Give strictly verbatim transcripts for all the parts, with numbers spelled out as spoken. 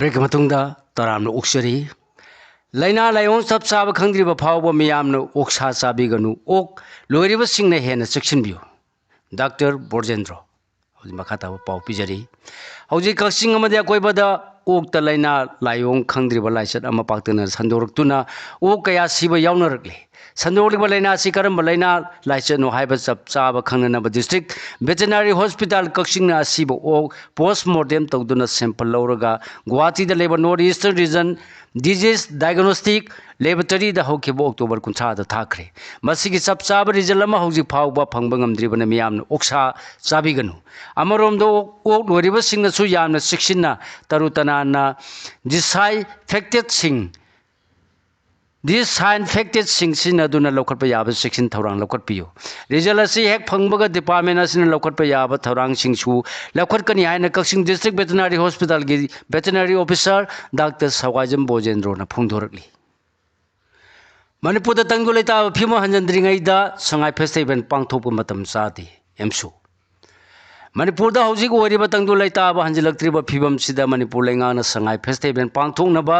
ꯕ꯭ꯔꯦꯛꯀꯤ ꯃꯇꯨꯡꯗ ꯇꯔꯥꯝꯅ ꯑꯣꯛꯆꯔꯤ꯫ ꯂꯥꯏꯅꯥ ꯂꯥꯏꯑꯣꯡ ꯆꯞ ꯆꯥꯕ ꯈꯪꯗ꯭ꯔꯤꯕ ꯐꯥꯎꯕ ꯃꯤꯌꯥꯝꯅ ꯑꯣꯛꯁꯥ ꯆꯥꯕꯤꯒꯅꯨ꯫ ꯑꯣꯛ ꯂꯣꯏꯔꯤꯕꯁꯤꯡꯅ ꯍꯦꯟꯅ ꯆꯦꯛꯁꯤꯟꯕꯤꯌꯨ꯫ ꯗꯥꯛꯇꯔ ꯕꯣꯔꯖꯦꯟꯗ꯭ꯔꯣ꯫ ꯍꯧꯖꯤꯛ ꯃꯈꯥ ꯇꯥꯕ ꯄꯥꯎ ꯄꯤꯖꯔꯤ꯫ ꯍꯧꯖꯤꯛ ꯀꯛꯆꯤꯡ ꯑꯃꯗꯤ ꯑꯀꯣꯏꯕꯗ ꯑꯣꯛꯇ ꯂꯥꯏꯅꯥ ꯂꯥꯏꯑꯣꯡ ꯈꯪꯗ꯭ꯔꯤꯕ ꯂꯥꯏꯆꯠ ꯑꯃ ꯄꯥꯛꯇꯛꯅꯅ ꯁꯟꯗꯣꯔꯛꯇꯨꯅ ꯑꯣꯛ ꯀꯌꯥ ꯁꯤꯕ ꯌꯥꯎꯅꯔꯛꯂꯤ꯫ ꯁꯟꯗꯣꯛꯂꯤꯕ ꯂꯥꯏꯅꯥ ꯑꯁꯤ ꯀꯔꯝꯕ ꯂꯥꯏꯅꯥ ꯂꯥꯏꯆꯠꯅꯣ ꯍꯥꯏꯕ ꯆꯞ ꯆꯥꯕ ꯈꯪꯅꯅꯕ district veterinary hospital ꯀꯛꯆꯤꯡꯅ ꯑꯁꯤꯕ ꯑꯣꯛ post mortem ꯇꯧꯗꯨꯅ sample ꯂꯧꯔꯒ ꯒꯨꯋꯥꯍꯥꯇꯤꯗ ꯂꯩꯕ North Eastern Region Disease Diagnostic Laboratoryꯗ ꯍꯧꯈꯤꯕ October ꯀꯨꯟꯊ꯭ꯔꯥꯗ ꯊꯥꯈ꯭ꯔꯦ꯫ ꯃꯁꯤꯒꯤ ꯆꯞ ꯆꯥꯕ result ꯑꯃ ꯍꯧꯖꯤꯛ ꯐꯥꯎꯕ ꯐꯪꯕ ꯉꯝꯗ꯭ꯔꯤꯕꯅ ꯃꯤꯌꯥꯝꯅ ꯑꯣꯛꯁꯥ ꯆꯥꯕꯤꯒꯅꯨ꯫ ꯑꯃꯔꯣꯝꯗ ꯑꯣꯛ, ꯑꯣꯛ ꯂꯣꯏꯔꯤꯕꯁꯤꯡꯅꯁꯨ ꯌꯥꯝꯅ ꯆꯦꯛꯁꯤꯟꯅ ꯇꯔꯨ ꯇꯅꯥꯟꯅ disinfectedꯁꯤꯡ disinfectedꯁꯤꯡ ꯁꯤꯖꯤꯟꯅꯗꯨꯅ ꯂꯧꯈꯠꯄ ꯌꯥꯕ ꯆꯦꯛꯁꯤꯟ ꯊꯧꯔꯥꯡ ꯂꯧꯈꯠꯄꯤꯌꯨ꯫ Result ꯑꯁꯤ ꯍꯦꯛ ꯐꯪꯕꯒ department ꯑꯁꯤꯅ ꯂꯧꯈꯠꯄ ꯌꯥꯕ ꯊꯧꯔꯥꯡꯁꯤꯡꯁꯨ ꯂꯧꯈꯠꯀꯅꯤ ꯍꯥꯏꯅ ꯀꯛꯆꯤꯡ district veterinary hospitalꯒꯤ veterinary officer ꯗꯥꯛꯇꯔ ꯁꯋꯥꯏꯖꯝ ꯕꯣꯖꯦꯟꯗ꯭ꯔꯣꯅ ꯐꯣꯡꯗꯣꯔꯛꯂꯤ꯫ ꯃꯅꯤꯄꯨꯔꯗ ꯇꯪꯗꯨ ꯂꯩꯇꯥꯕ ꯐꯤꯕꯝ ꯍꯟꯖꯤꯟꯗ꯭ꯔꯤꯉꯩꯗ ꯁꯉꯥꯏ festival ꯄꯥꯡꯊꯣꯛꯄ ꯃꯇꯝ ꯆꯥꯗꯦ꯫ ꯑꯦꯝꯁꯨ꯫ ꯃꯅꯤꯄꯨꯔꯗ ꯍꯧꯖꯤꯛ ꯑꯣꯏꯔꯤꯕ ꯇꯪꯗꯨ ꯂꯩꯇꯥꯕ ꯍꯟꯖꯤꯜꯂꯛꯇ꯭ꯔꯤꯕ ꯐꯤꯕꯝꯁꯤꯗ ꯃꯅꯤꯄꯨꯔ ꯂꯩꯉꯥꯛꯅ ꯁꯉꯥꯏ festival ꯄꯥꯡꯊꯣꯛꯅꯕ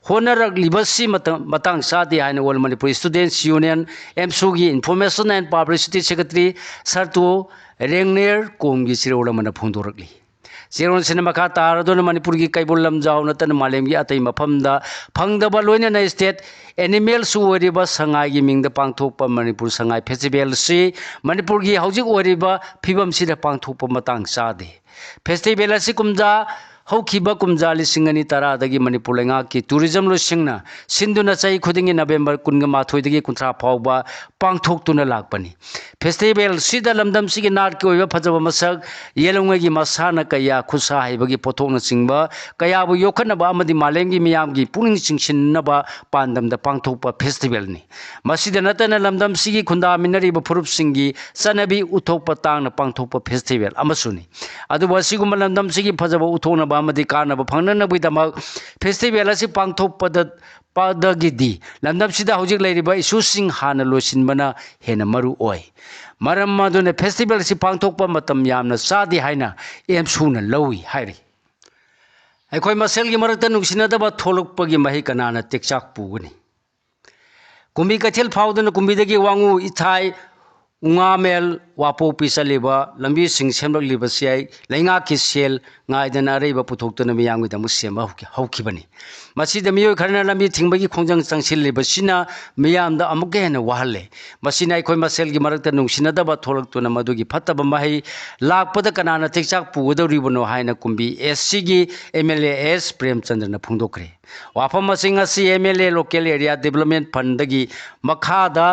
ꯍꯣꯠꯅꯔꯛꯂꯤꯕꯁꯤ ꯃꯇꯝ, ꯃꯇꯥꯡ ꯆꯥꯗꯦ ꯍꯥꯏꯅ All Manipur Students Union, ꯑꯦꯝꯁꯨꯒꯤ Information and Publicity Secretary ꯁꯔꯇꯣ ꯔꯦꯡꯅꯦꯔ ꯀꯣꯝꯒꯤ ꯆꯦꯔꯣꯜ ꯑꯃꯅ ꯐꯣꯡꯗꯣꯔꯛꯂꯤ꯫ ꯆꯦꯔꯣꯜꯁꯤꯅ ꯃꯈꯥ ꯇꯥꯔꯗꯨꯅ ꯃꯅꯤꯄꯨꯔꯒꯤ ꯀꯩꯕꯨꯜ ꯂꯝꯖꯥꯎ ꯅꯠꯇꯅ ꯃꯥꯂꯦꯝꯒꯤ ꯑꯇꯩ ꯃꯐꯝꯗ ꯐꯪꯗꯕ ꯂꯣꯏꯅꯅ state animalꯁꯨ ꯑꯣꯏꯔꯤꯕ ꯁꯉꯥꯏꯒꯤ ꯃꯤꯡꯗ ꯄꯥꯡꯊꯣꯛꯄ ꯃꯅꯤꯄꯨꯔ ꯁꯉꯥꯏ festivalꯁꯤ ꯃꯅꯤꯄꯨꯔꯒꯤ ꯍꯧꯖꯤꯛ ꯑꯣꯏꯔꯤꯕ ꯐꯤꯕꯝꯁꯤꯗ ꯄꯥꯡꯊꯣꯛꯄ ꯃꯇꯥꯡ ꯆꯥꯗꯦ꯫ Festival ꯑꯁꯤ ꯀꯨꯝꯖꯥ ꯍꯧꯈꯤꯕ ꯀꯨꯝꯖꯥ ꯂꯤꯁꯤꯡ ꯑꯅꯤ ꯇꯔꯥꯗꯒꯤ ꯃꯅꯤꯄꯨꯔ ꯂꯩꯉꯥꯛꯀꯤ tourism ꯂꯣꯏꯁꯪꯅ ꯁꯤꯟꯗꯨꯅ ꯆꯍꯤ ꯈꯨꯗꯤꯡꯒꯤ November ꯀꯨꯟꯒ ꯃꯥꯊꯣꯏꯗꯒꯤ ꯀꯨꯟꯊ꯭ꯔꯥ ꯐꯥꯎꯕ ꯄꯥꯡꯊꯣꯛꯇꯨꯅ ꯂꯥꯛꯄꯅꯤ꯫ Festivalꯁꯤꯗ ꯂꯝꯗꯝꯁꯤꯒꯤ ꯅꯥꯠꯀꯤ ꯑꯣꯏꯕ ꯐꯖꯕ ꯃꯁꯛ, ꯌꯦꯜꯍꯧꯉꯩꯒꯤ ꯃꯁꯥꯟꯅ ꯀꯌꯥ, ꯈꯨꯠꯁꯥ ꯍꯩꯕꯒꯤ ꯄꯣꯠꯊꯣꯛꯅꯆꯤꯡꯕ ꯀꯌꯥꯕꯨ ꯌꯣꯛꯈꯠꯅꯕ ꯑꯃꯗꯤ ꯃꯥꯂꯦꯝꯒꯤ ꯃꯤꯌꯥꯝꯒꯤ ꯄꯨꯛꯅꯤꯡ ꯆꯤꯡꯁꯤꯟꯅꯕ ꯄꯥꯟꯗꯝꯗ ꯄꯥꯡꯊꯣꯛꯄ festivalꯅꯤ꯫ ꯃꯁꯤꯗ ꯅꯠꯇꯅ ꯂꯝꯗꯝꯁꯤꯒꯤ ꯈꯨꯟꯗꯥꯃꯤꯟꯅꯔꯤꯕ ꯐꯨꯔꯨꯞꯁꯤꯡꯒꯤ ꯆꯠꯅꯕꯤ ꯎꯠꯊꯣꯛꯄ ꯇꯥꯡꯅ ꯄꯥꯡꯊꯣꯛꯄ festival ꯑꯃꯁꯨꯅꯤ꯫ ꯑꯗꯨꯕꯨ ꯑꯁꯤꯒꯨꯝꯕ ꯂꯝꯗꯝꯁꯤꯒꯤ ꯐꯖꯕ ꯎꯠꯊꯣꯛꯅꯕ ꯑꯃꯗꯤ ꯀꯥꯟꯅꯕ ꯐꯪꯅꯅꯕꯒꯤꯗꯃꯛ festival ꯑꯁꯤ ꯄꯥꯡꯊꯣꯛꯄꯗ, ꯄꯗꯒꯤꯗꯤ ꯂꯝꯗꯝꯁꯤꯗ ꯍꯧꯖꯤꯛ ꯂꯩꯔꯤꯕ issueꯁꯤꯡ ꯍꯥꯟꯅ ꯂꯣꯏꯁꯤꯟꯕꯅ ꯍꯦꯟꯅ ꯃꯔꯨ ꯑꯣꯏ꯫ ꯃꯔꯝ ꯑꯗꯨꯅ festivalꯁꯤ ꯄꯥꯡꯊꯣꯛꯄ ꯃꯇꯝ ꯌꯥꯝꯅ ꯆꯥꯗꯦ ꯍꯥꯏꯅ ꯑꯦꯝꯁꯨꯅ ꯂꯧꯏ ꯍꯥꯏꯔꯤ꯫ ꯑꯩꯈꯣꯏ ꯃꯁꯦꯜꯒꯤ ꯃꯔꯛꯇ ꯅꯨꯡꯁꯤꯅꯗꯕ ꯊꯣꯛꯂꯛꯄꯒꯤ ꯃꯍꯩ ꯀꯅꯥꯅ ꯇꯦꯛꯆꯥꯛ ꯄꯨꯒꯅꯤ? ꯀꯨꯝꯕꯤ ꯀꯩꯊꯦꯜ ꯐꯥꯎꯗꯨꯅ ꯀꯨꯝꯕꯤꯗꯒꯤ ꯋꯥꯉꯨ, ꯏꯊꯥꯏ, ꯎꯉꯥꯃꯦꯜ, ꯋꯥꯄꯣꯛꯄꯤ ꯆꯠꯂꯤꯕ ꯂꯝꯕꯤꯁꯤꯡ ꯁꯦꯝꯂꯛꯂꯤꯕꯁꯤ ꯑꯩ ꯂꯩꯉꯥꯛꯀꯤ ꯁꯦꯜ ꯉꯥꯏꯗꯅ ꯑꯔꯩꯕ ꯄꯨꯊꯣꯛꯇꯨꯅ ꯃꯤꯌꯥꯝꯒꯤꯗꯃꯛ ꯁꯦꯝꯕ ꯍꯧꯈꯤ-, ꯍꯧꯈꯤꯕꯅꯤ꯫ ꯃꯁꯤꯗ ꯃꯤꯑꯣꯏ ꯈꯔꯅ ꯂꯝꯕꯤ ꯊꯤꯡꯕꯒꯤ ꯈꯣꯡꯖꯪ ꯆꯪꯁꯤꯜꯂꯤꯕꯁꯤꯅ ꯃꯤꯌꯥꯝꯗ ꯑꯃꯨꯛꯀ ꯍꯦꯟꯅ ꯋꯥꯍꯜꯂꯦ꯫ ꯃꯁꯤꯅ ꯑꯩꯈꯣꯏ ꯃꯁꯦꯜꯒꯤ ꯃꯔꯛꯇ ꯅꯨꯡꯁꯤꯅꯗꯕ ꯊꯣꯛꯂꯛꯇꯨꯅ ꯃꯗꯨꯒꯤ ꯐꯠꯇꯕ ꯃꯍꯩ ꯂꯥꯛꯄꯗ ꯀꯅꯥꯅ ꯇꯦꯛꯆꯥꯛ ꯄꯨꯒꯗꯧꯔꯤꯕꯅꯣ ꯍꯥꯏꯅ ꯀꯨꯝꯕꯤ ꯑꯦꯁ ꯁꯤꯒꯤ ꯑꯦꯝ ꯑꯦꯜ ꯑꯦ ꯑꯦꯁ ꯄ꯭ꯔꯦꯝꯆꯟꯗ꯭ꯔꯅ ꯐꯣꯡꯗꯣꯛꯈ꯭ꯔꯦ꯫ ꯋꯥꯐꯝ ꯑꯁꯤꯡ ꯑꯁꯤ M L A local area development ꯐꯟꯗꯒꯤ ꯃꯈꯥꯗ,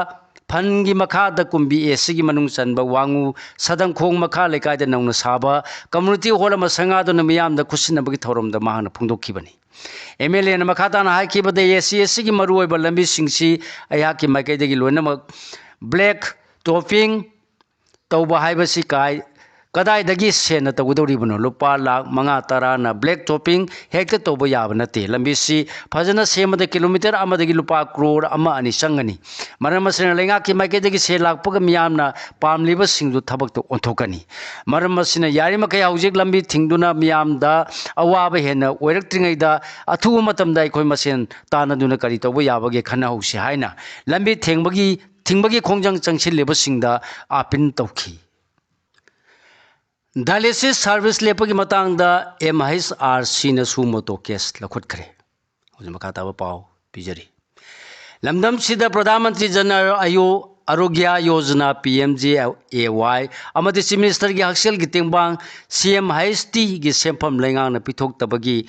ꯐꯟꯒꯤ ꯃꯈꯥꯗ ꯀꯨꯝꯕꯤ ꯑꯦꯁ ꯁꯤꯒꯤ ꯃꯅꯨꯡ ꯆꯟꯕ ꯋꯥꯉꯨ, ꯁꯗꯪꯈꯣꯡ ꯃꯈꯥ ꯂꯩꯀꯥꯏꯗ ꯅꯧꯅ ꯁꯥꯕ ꯀꯝꯃꯨꯅꯤꯇꯤ ꯍꯣꯜ ꯑꯃ ꯁꯪꯒꯥꯗꯨꯅ ꯃꯤꯌꯥꯝꯗ ꯈꯨꯠꯁꯤꯟꯅꯕꯒꯤ ꯊꯧꯔꯝꯗ ꯃꯍꯥꯛꯅ ꯐꯣꯡꯗꯣꯛꯈꯤꯕꯅꯤ꯫ ꯑꯦꯝ ꯑꯦꯜ ꯑꯦꯅ ꯃꯈꯥ ꯇꯥꯅ ꯍꯥꯏꯈꯤꯕꯗ, ꯑꯦꯁ ꯁꯤ, ꯑꯦꯁ ꯁꯤꯒꯤ ꯃꯔꯨꯑꯣꯏꯕ ꯂꯝꯕꯤꯁꯤꯡꯁꯤ ꯑꯩꯍꯥꯛꯀꯤ ꯃꯥꯏꯀꯩꯗꯒꯤ ꯂꯣꯏꯅꯃꯛ ꯕ꯭ꯂꯦꯛ ꯇꯣꯞꯄꯤꯡ ꯇꯧꯕ ꯍꯥꯏꯕꯁꯤ ꯀꯥꯏ-, ꯀꯗꯥꯏꯗꯒꯤ ꯁꯦꯟꯅ ꯇꯧꯒꯗꯧꯔꯤꯕꯅꯣ? ꯂꯨꯄꯥ ꯂꯥꯈ ꯃꯉꯥ ꯇꯔꯥꯅ ꯕ꯭ꯂꯦꯛ ꯇꯣꯞꯄꯤꯡ ꯍꯦꯛꯇ ꯇꯧꯕ ꯌꯥꯕ ꯅꯠꯇꯦ꯫ ꯂꯝꯕꯤꯁꯤ ꯐꯖꯅ ꯁꯦꯝꯕꯗ ꯀꯤꯂꯣꯃꯤꯇꯔ ꯑꯃꯗꯒꯤ ꯂꯨꯄꯥ ꯀ꯭ꯔꯣꯔ ꯑꯃ ꯑꯅꯤ ꯆꯪꯒꯅꯤ꯫ ꯃꯔꯝ ꯑꯁꯤꯅ ꯂꯩꯉꯥꯛꯀꯤ ꯃꯥꯏꯀꯩꯗꯒꯤ ꯁꯦꯜ ꯂꯥꯛꯄꯒ ꯃꯤꯌꯥꯝꯅ ꯄꯥꯝꯂꯤꯕꯁꯤꯡꯗꯨ ꯊꯕꯛꯇ ꯑꯣꯟꯊꯣꯛꯀꯅꯤ꯫ ꯃꯔꯝ ꯑꯁꯤꯅ ꯌꯥꯔꯤꯃꯈꯩ ꯍꯧꯖꯤꯛ ꯂꯝꯕꯤ ꯊꯤꯡꯗꯨꯅ ꯃꯤꯌꯥꯝꯗ ꯑꯋꯥꯕ ꯍꯦꯟꯅ ꯑꯣꯏꯔꯛꯇ꯭ꯔꯤꯉꯩꯗ ꯑꯊꯨꯕ ꯃꯇꯝꯗ ꯑꯩꯈꯣꯏ ꯃꯁꯦꯟ ꯇꯥꯟꯅꯗꯨꯅ ꯀꯔꯤ ꯇꯧꯕ ꯌꯥꯕꯒꯦ ꯈꯟꯅꯍꯧꯁꯤ ꯍꯥꯏꯅ ꯂꯝꯕꯤ ꯊꯦꯡꯕꯒꯤ, ꯊꯤꯡꯕꯒꯤ ꯈꯣꯡꯖꯪ ꯆꯪꯁꯤꯜꯂꯤꯕꯁꯤꯡꯗ ꯑꯥꯄꯤꯜ ꯇꯧꯈꯤ꯫ ꯗꯥꯏꯂꯤꯁꯤꯁ ꯁꯥꯔꯚꯤꯁ ꯂꯦꯞꯄꯒꯤ ꯃꯇꯥꯡꯗ ꯑꯦꯝ ꯑꯩꯆ ꯑꯥꯔ ꯁꯤꯅ ꯁꯨ ꯃꯣꯇꯣ ꯀꯦꯁ ꯂꯧꯈꯠꯈ꯭ꯔꯦ꯫ ꯍꯧꯖꯤꯛ ꯃꯈꯥ ꯇꯥꯕ ꯄꯥꯎ ꯄꯤꯖꯔꯤ꯫ ꯂꯝꯗꯝꯁꯤꯗ ꯄ꯭ꯔꯙꯥꯟ ꯃꯟꯇ꯭ꯔꯤ ꯖꯟ ꯑꯌꯣ-, Arogya Yojana, P M J A Y, ꯑꯃꯗꯤ ꯆꯤꯐ ꯃꯤꯅꯤꯁꯇꯔꯒꯤ ꯍꯛꯁꯦꯜꯒꯤ ꯇꯦꯡꯕꯥꯡ, ꯁꯤ ꯑꯦꯝ ꯑꯩꯆ ꯇꯤꯒꯤ ꯁꯦꯟꯐꯝ ꯂꯩꯉꯥꯛꯅ ꯄꯤꯊꯣꯛꯇꯕꯒꯤ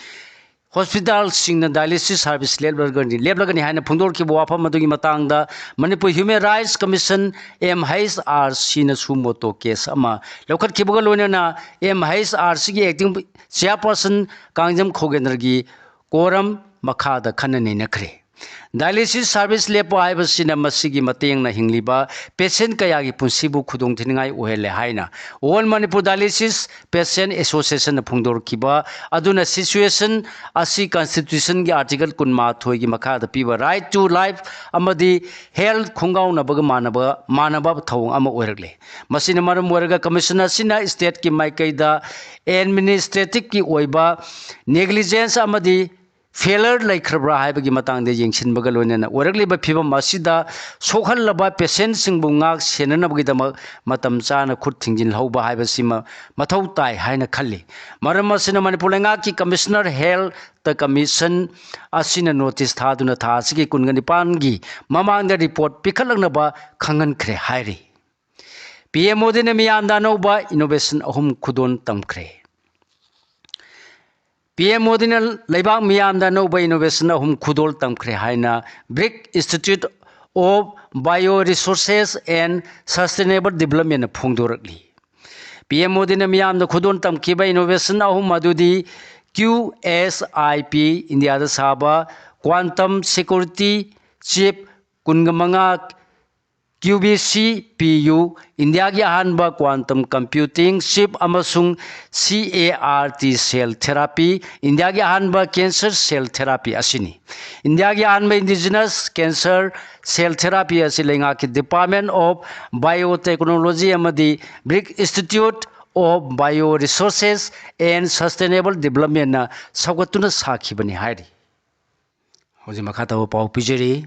ꯍꯣꯁꯄꯤꯇꯥꯜꯁꯤꯡꯅ ꯗꯥꯏꯂꯤꯁꯤꯁ ꯁꯥꯔꯚꯤꯁ ꯂꯦꯞꯂꯒꯅꯤ, ꯂꯦꯞꯂꯒꯅꯤ ꯍꯥꯏꯅ ꯐꯣꯡꯗꯣꯔꯛꯈꯤꯕ ꯋꯥꯐꯝ ꯑꯗꯨꯒꯤ ꯃꯇꯥꯡꯗ Manipur human rights commission, M H R ꯁꯤꯅ ꯁꯨ ꯃꯣꯇꯣ ꯀꯦꯁ ꯑꯃ ꯂꯧꯈꯠꯈꯤꯕꯒ ꯂꯣꯏꯅꯅ ꯑꯦꯝ ꯑꯩꯆ ꯑꯥꯔ ꯁꯤꯒꯤ ꯑꯦꯛꯇꯤꯡ ꯆꯤꯌꯥꯔꯄꯔꯁꯟ ꯀꯥꯡꯖꯝ ꯈꯣꯒꯦꯟꯗ꯭ꯔꯒꯤ ꯀꯣꯔꯝ ꯃꯈꯥꯗ ꯈꯟꯅ ꯅꯩꯅꯈ꯭ꯔꯦ꯫ Dialysis service ꯂꯦꯞꯄ ꯍꯥꯏꯕꯁꯤꯅ ꯃꯁꯤꯒꯤ ꯃꯇꯦꯡꯅ ꯍꯤꯡꯂꯤꯕ patient ꯀꯌꯥꯒꯤ ꯄꯨꯟꯁꯤꯕꯨ ꯈꯨꯗꯣꯡꯊꯤꯅꯤꯡꯉꯥꯏ ꯑꯣꯏꯍꯜꯂꯦ ꯍꯥꯏꯅ All Manipur Dialysis Patient Associationꯅ ꯐꯣꯡꯗꯣꯔꯛꯈꯤꯕ ꯑꯗꯨꯅ situation ꯑꯁꯤ constitutionꯒꯤ article ꯀꯨꯟꯃꯥꯊꯣꯏꯒꯤ ꯃꯈꯥꯗ ꯄꯤꯕ right to life ꯑꯃꯗꯤ health ꯈꯣꯡꯒꯥꯎꯅꯕꯒ ꯃꯥꯟꯅꯕ, ꯃꯥꯟꯅꯕ ꯊꯧꯑꯣꯡ ꯑꯃ ꯑꯣꯏꯔꯛꯂꯦ꯫ ꯃꯁꯤꯅ ꯃꯔꯝ ꯑꯣꯏꯔꯒ commission ꯑꯁꯤꯅ stateꯀꯤ ꯃꯥꯏꯀꯩꯗ administrativeꯀꯤ ꯑꯣꯏꯕ negligence ꯑꯃꯗꯤ failure ꯂꯩꯈ꯭ꯔꯕ꯭ꯔꯥ ꯍꯥꯏꯕꯒꯤ ꯃꯇꯥꯡꯗ ꯌꯦꯡꯁꯤꯟꯕꯒ ꯂꯣꯏꯅꯅ ꯑꯣꯏꯔꯛꯂꯤꯕ ꯐꯤꯕꯝ ꯑꯁꯤꯗ ꯁꯣꯛꯍꯜꯂꯕ patientꯁꯤꯡꯕꯨ ꯉꯥꯛ ꯁꯦꯟꯅꯅꯕꯒꯤꯗꯃꯛ ꯃꯇꯝ ꯆꯥꯅ ꯈꯨꯠ ꯊꯤꯡꯖꯤꯜꯍꯧꯕ ꯍꯥꯏꯕꯁꯤꯃ ꯃꯊꯧ ꯇꯥꯏ ꯍꯥꯏꯅ ꯈꯜꯂꯤ꯫ ꯃꯔꯝ ꯑꯁꯤꯅ ꯃꯅꯤꯄꯨꯔ ꯂꯩꯉꯥꯛꯀꯤ Commissioner Health Commission ꯑꯁꯤꯅ notice ꯊꯥꯗꯨꯅ ꯊꯥ ꯑꯁꯤꯒꯤ ꯀꯨꯟꯒ ꯅꯤꯄꯥꯟꯒꯤ ꯃꯃꯥꯡꯗ report ꯄꯤꯈꯠꯂꯛꯅꯕ ꯈꯪꯍꯟꯈ꯭ꯔꯦ ꯍꯥꯏꯔꯤ꯫ ꯄꯤ ꯑꯦꯝ ꯃꯣꯗꯤꯅ ꯃꯤꯌꯥꯝꯗ ꯑꯅꯧꯕ innovation ꯑꯍꯨꯝ ꯈꯨꯗꯣꯜ ꯇꯝꯈ꯭ꯔꯦ꯫ ꯄꯤ ꯑꯦꯝ ꯃꯣꯗꯤꯅ ꯂꯩꯕꯥꯛ ꯃꯤꯌꯥꯝꯗ ꯑꯅꯧꯕ innovation ꯑꯍꯨꯝ ꯈꯨꯗꯣꯜ ꯇꯝꯈ꯭ꯔꯦ ꯍꯥꯏꯅ BRICS Institute of Bioresources and Sustainable Developmentꯅ ꯐꯣꯡꯗꯣꯔꯛꯂꯤ꯫ ꯄꯤ ꯑꯦꯝ ꯃꯣꯗꯤꯅ ꯃꯤꯌꯥꯝꯗ ꯈꯨꯗꯣꯜ ꯇꯝꯈꯤꯕ innovation ꯑꯍꯨꯝ ꯑꯗꯨꯗꯤ Q S I P, ꯏꯟꯗꯤꯌꯥꯗ ꯁꯥꯕ quantum security chip ꯀꯨꯟꯒ ꯃꯉꯥ, Q B C P U, ꯏꯟꯗꯤꯌꯥꯒꯤ ꯑꯍꯥꯟꯕ quantum computing chip, ꯑꯃꯁꯨꯡ C A R T cell therapy, ꯏꯟꯗꯤꯌꯥꯒꯤ ꯑꯍꯥꯟꯕ cancer cell therapy ꯑꯁꯤꯅꯤ꯫ ꯏꯟꯗꯤꯌꯥꯒꯤ ꯑꯍꯥꯟꯕ indigenous cancer cell therapy ꯑꯁꯤ ꯂꯩꯉꯥꯛꯀꯤ Department of Biotechnology ꯑꯃꯗꯤ BRICS Institute of Bioresources and Sustainable Developmentꯅ ꯁꯧꯒꯠꯇꯨꯅ ꯁꯥꯈꯤꯕꯅꯤ ꯍꯥꯏꯔꯤ꯫ ꯍꯧꯖꯤꯛ ꯃꯈꯥ ꯇꯥꯕ ꯄꯥꯎ ꯄꯤꯖꯔꯤ꯫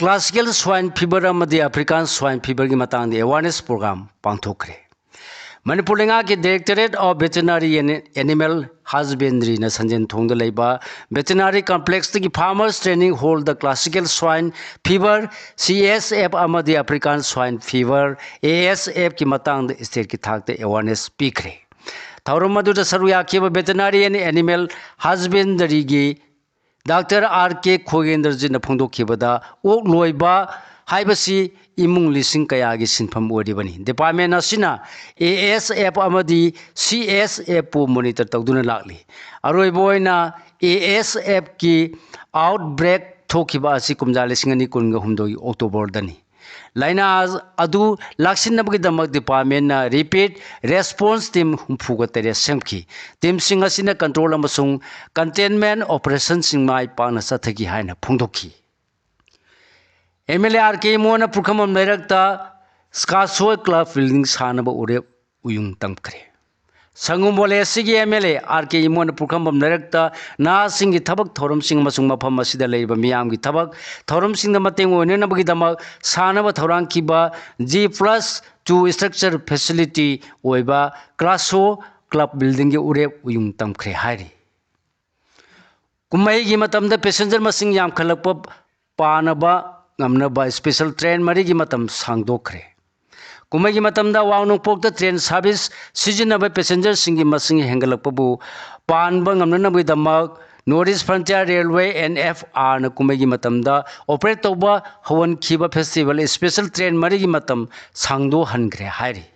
Classical swine fever ꯑꯃꯗꯤ African swine feverꯒꯤ ꯃꯇꯥꯡꯗ awareness program ꯄꯥꯡꯊꯣꯛꯈ꯭ꯔꯦ꯫ ꯃꯅꯤꯄꯨꯔ ꯂꯩꯉꯥꯛꯀꯤ Directorate of Veterinary and Animal Husbandryꯅ ꯁꯟꯖꯦꯟ ꯊꯣꯡꯗ ꯂꯩꯕ Veterinary Complexꯇꯒꯤ Farmers Training Hallꯗ classical swine fever, C S F, ꯑꯃꯗꯤ African swine fever, A S Fꯀꯤ ꯃꯇꯥꯡꯗ stateꯀꯤ ꯊꯥꯛꯇ awareness ꯄꯤꯈ꯭ꯔꯦ꯫ ꯊꯧꯔꯝ ꯑꯗꯨꯗ ꯁꯔꯨꯛ ꯌꯥꯈꯤꯕ Veterinary and Animal Husbandryꯒꯤ Doctor R K ꯈꯣꯒꯦꯟꯗ꯭ꯔꯖꯤꯠꯅ ꯐꯣꯡꯗꯣꯛꯈꯤꯕꯗ, ꯑꯣꯛ ꯂꯣꯏꯕ ꯍꯥꯏꯕꯁꯤ ꯏꯃꯨꯡ ꯂꯤꯁꯤꯡ ꯀꯌꯥꯒꯤ ꯁꯤꯟꯐꯝ ꯑꯣꯏꯔꯤꯕꯅꯤ꯫ Department ꯑꯁꯤꯅ A S F ꯑꯃꯗꯤ C S Fꯄꯨ monitor ꯇꯧꯗꯨꯅ ꯂꯥꯛꯂꯤ꯫ ꯑꯔꯣꯏꯕ ꯑꯣꯏꯅ A S Fꯀꯤ outbreak ꯊꯣꯛꯈꯤꯕ ꯑꯁꯤ ꯀꯨꯝꯖꯥ ꯂꯤꯁꯤꯡ ꯑꯅꯤ ꯀꯨꯟꯒ ꯍꯨꯝꯗꯣꯏꯒꯤ ꯑꯣꯛꯇꯣꯕꯔꯗꯅꯤ꯫ ꯂꯥꯏꯅꯥ ꯑꯗꯨ ꯂꯥꯛꯁꯤꯟꯅꯕꯒꯤꯗꯃꯛ ꯗꯤꯄꯥꯔꯠꯃꯦꯟꯅ ꯔꯦꯄꯤꯗ ꯔꯦꯁꯄꯣꯟꯁ ꯇꯤꯝ ꯍꯨꯝꯐꯨꯒ ꯇꯔꯦꯠ ꯁꯦꯝꯈꯤ꯫ ꯇꯤꯝꯁꯤꯡ ꯑꯁꯤꯅ ꯀꯟꯇ꯭ꯔꯣꯜ ꯑꯃꯁꯨꯡ ꯀꯟꯇꯦꯟꯃꯦꯟ ꯑꯣꯄꯔꯦꯁꯟꯁꯤꯡ ꯃꯥꯏ ꯄꯥꯛꯅ ꯆꯠꯊꯈꯤ ꯍꯥꯏꯅ ꯐꯣꯡꯗꯣꯛꯈꯤ꯫ M L A R K ꯏꯃꯣꯅ ꯄꯨꯈ꯭ꯔꯝꯕꯝ ꯂꯩꯔꯛꯇ ꯁ꯭ꯀꯥꯁꯣ ꯀ꯭ꯂꯕ ꯕꯤꯜꯗꯤꯡ ꯁꯥꯅꯕ ꯎꯔꯦꯞ ꯎꯌꯨꯡ ꯇꯝꯈ꯭ꯔꯦ꯫ ꯁꯪꯒꯨꯝꯕꯣꯜ ꯑꯦ ꯁꯤꯒꯤ M L A R K ꯏꯃꯣꯅ ꯄꯨꯈ꯭ꯔꯝꯕꯝ ꯂꯩꯔꯛꯇ ꯅꯍꯥꯁꯤꯡꯒꯤ ꯊꯕꯛ ꯊꯧꯔꯝꯁꯤꯡ ꯑꯃꯁꯨꯡ ꯃꯐꯝ ꯑꯁꯤꯗ ꯂꯩꯔꯤꯕ ꯃꯤꯌꯥꯝꯒꯤ ꯊꯕꯛ ꯊꯧꯔꯝꯁꯤꯡꯗ ꯃꯇꯦꯡ ꯑꯣꯏꯅꯅꯕꯒꯤꯗꯃꯛ ꯁꯥꯅꯕ ꯊꯧꯔꯥꯡꯈꯤꯕ G plus two structure facility ꯑꯣꯏꯕ ꯀ꯭ꯂꯥꯁꯣ ꯀ꯭ꯂꯕ ꯕꯤꯜꯗꯤꯡꯒꯤ ꯎꯔꯦꯞ ꯎꯌꯨꯡ ꯇꯝꯈ꯭ꯔꯦ ꯍꯥꯏꯔꯤ꯫ ꯀꯨꯝꯍꯩꯒꯤ ꯃꯇꯝꯗ ꯄꯦꯁꯦꯟꯖꯔ ꯃꯁꯤꯡ ꯌꯥꯝꯈꯠꯂꯛꯄ ꯄꯥꯅꯕ ꯉꯝꯅꯕ ꯁ꯭ꯄꯦꯁꯦꯜ ꯇ꯭ꯔꯦꯟ ꯃꯔꯤꯒꯤ ꯃꯇꯝ ꯁꯥꯡꯗꯣꯛꯈ꯭ꯔꯦ꯫ ꯀꯨꯝꯍꯩꯒꯤ ꯃꯇꯝꯗ ꯑꯋꯥꯡ ꯅꯣꯡꯄꯣꯛꯇ ꯇ꯭ꯔꯦꯟ ꯁꯥꯔꯚꯤꯁ ꯁꯤꯖꯤꯟꯅꯕ ꯄꯦꯁꯦꯟꯖꯔꯁꯤꯡꯒꯤ ꯃꯁꯤꯡ ꯍꯦꯟꯒꯠꯂꯛꯄꯕꯨ ꯄꯥꯟꯕ ꯉꯝꯅꯅꯕꯒꯤꯗꯃꯛ North East Frontier Railway, N F R ꯅ ꯀꯨꯝꯍꯩꯒꯤ ꯃꯇꯝꯗ ꯑꯣꯄꯔꯦꯠ ꯇꯧꯕ ꯍꯧꯍꯟꯈꯤꯕ ꯐꯦꯁꯇꯤꯚꯦꯜ ꯁ꯭ꯄꯦꯁꯦꯜ ꯇ꯭ꯔꯦꯟ ꯃꯔꯤꯒꯤ ꯃꯇꯝ ꯁꯥꯡꯗꯣꯛꯍꯟꯈ꯭ꯔꯦ ꯍꯥꯏꯔꯤ꯫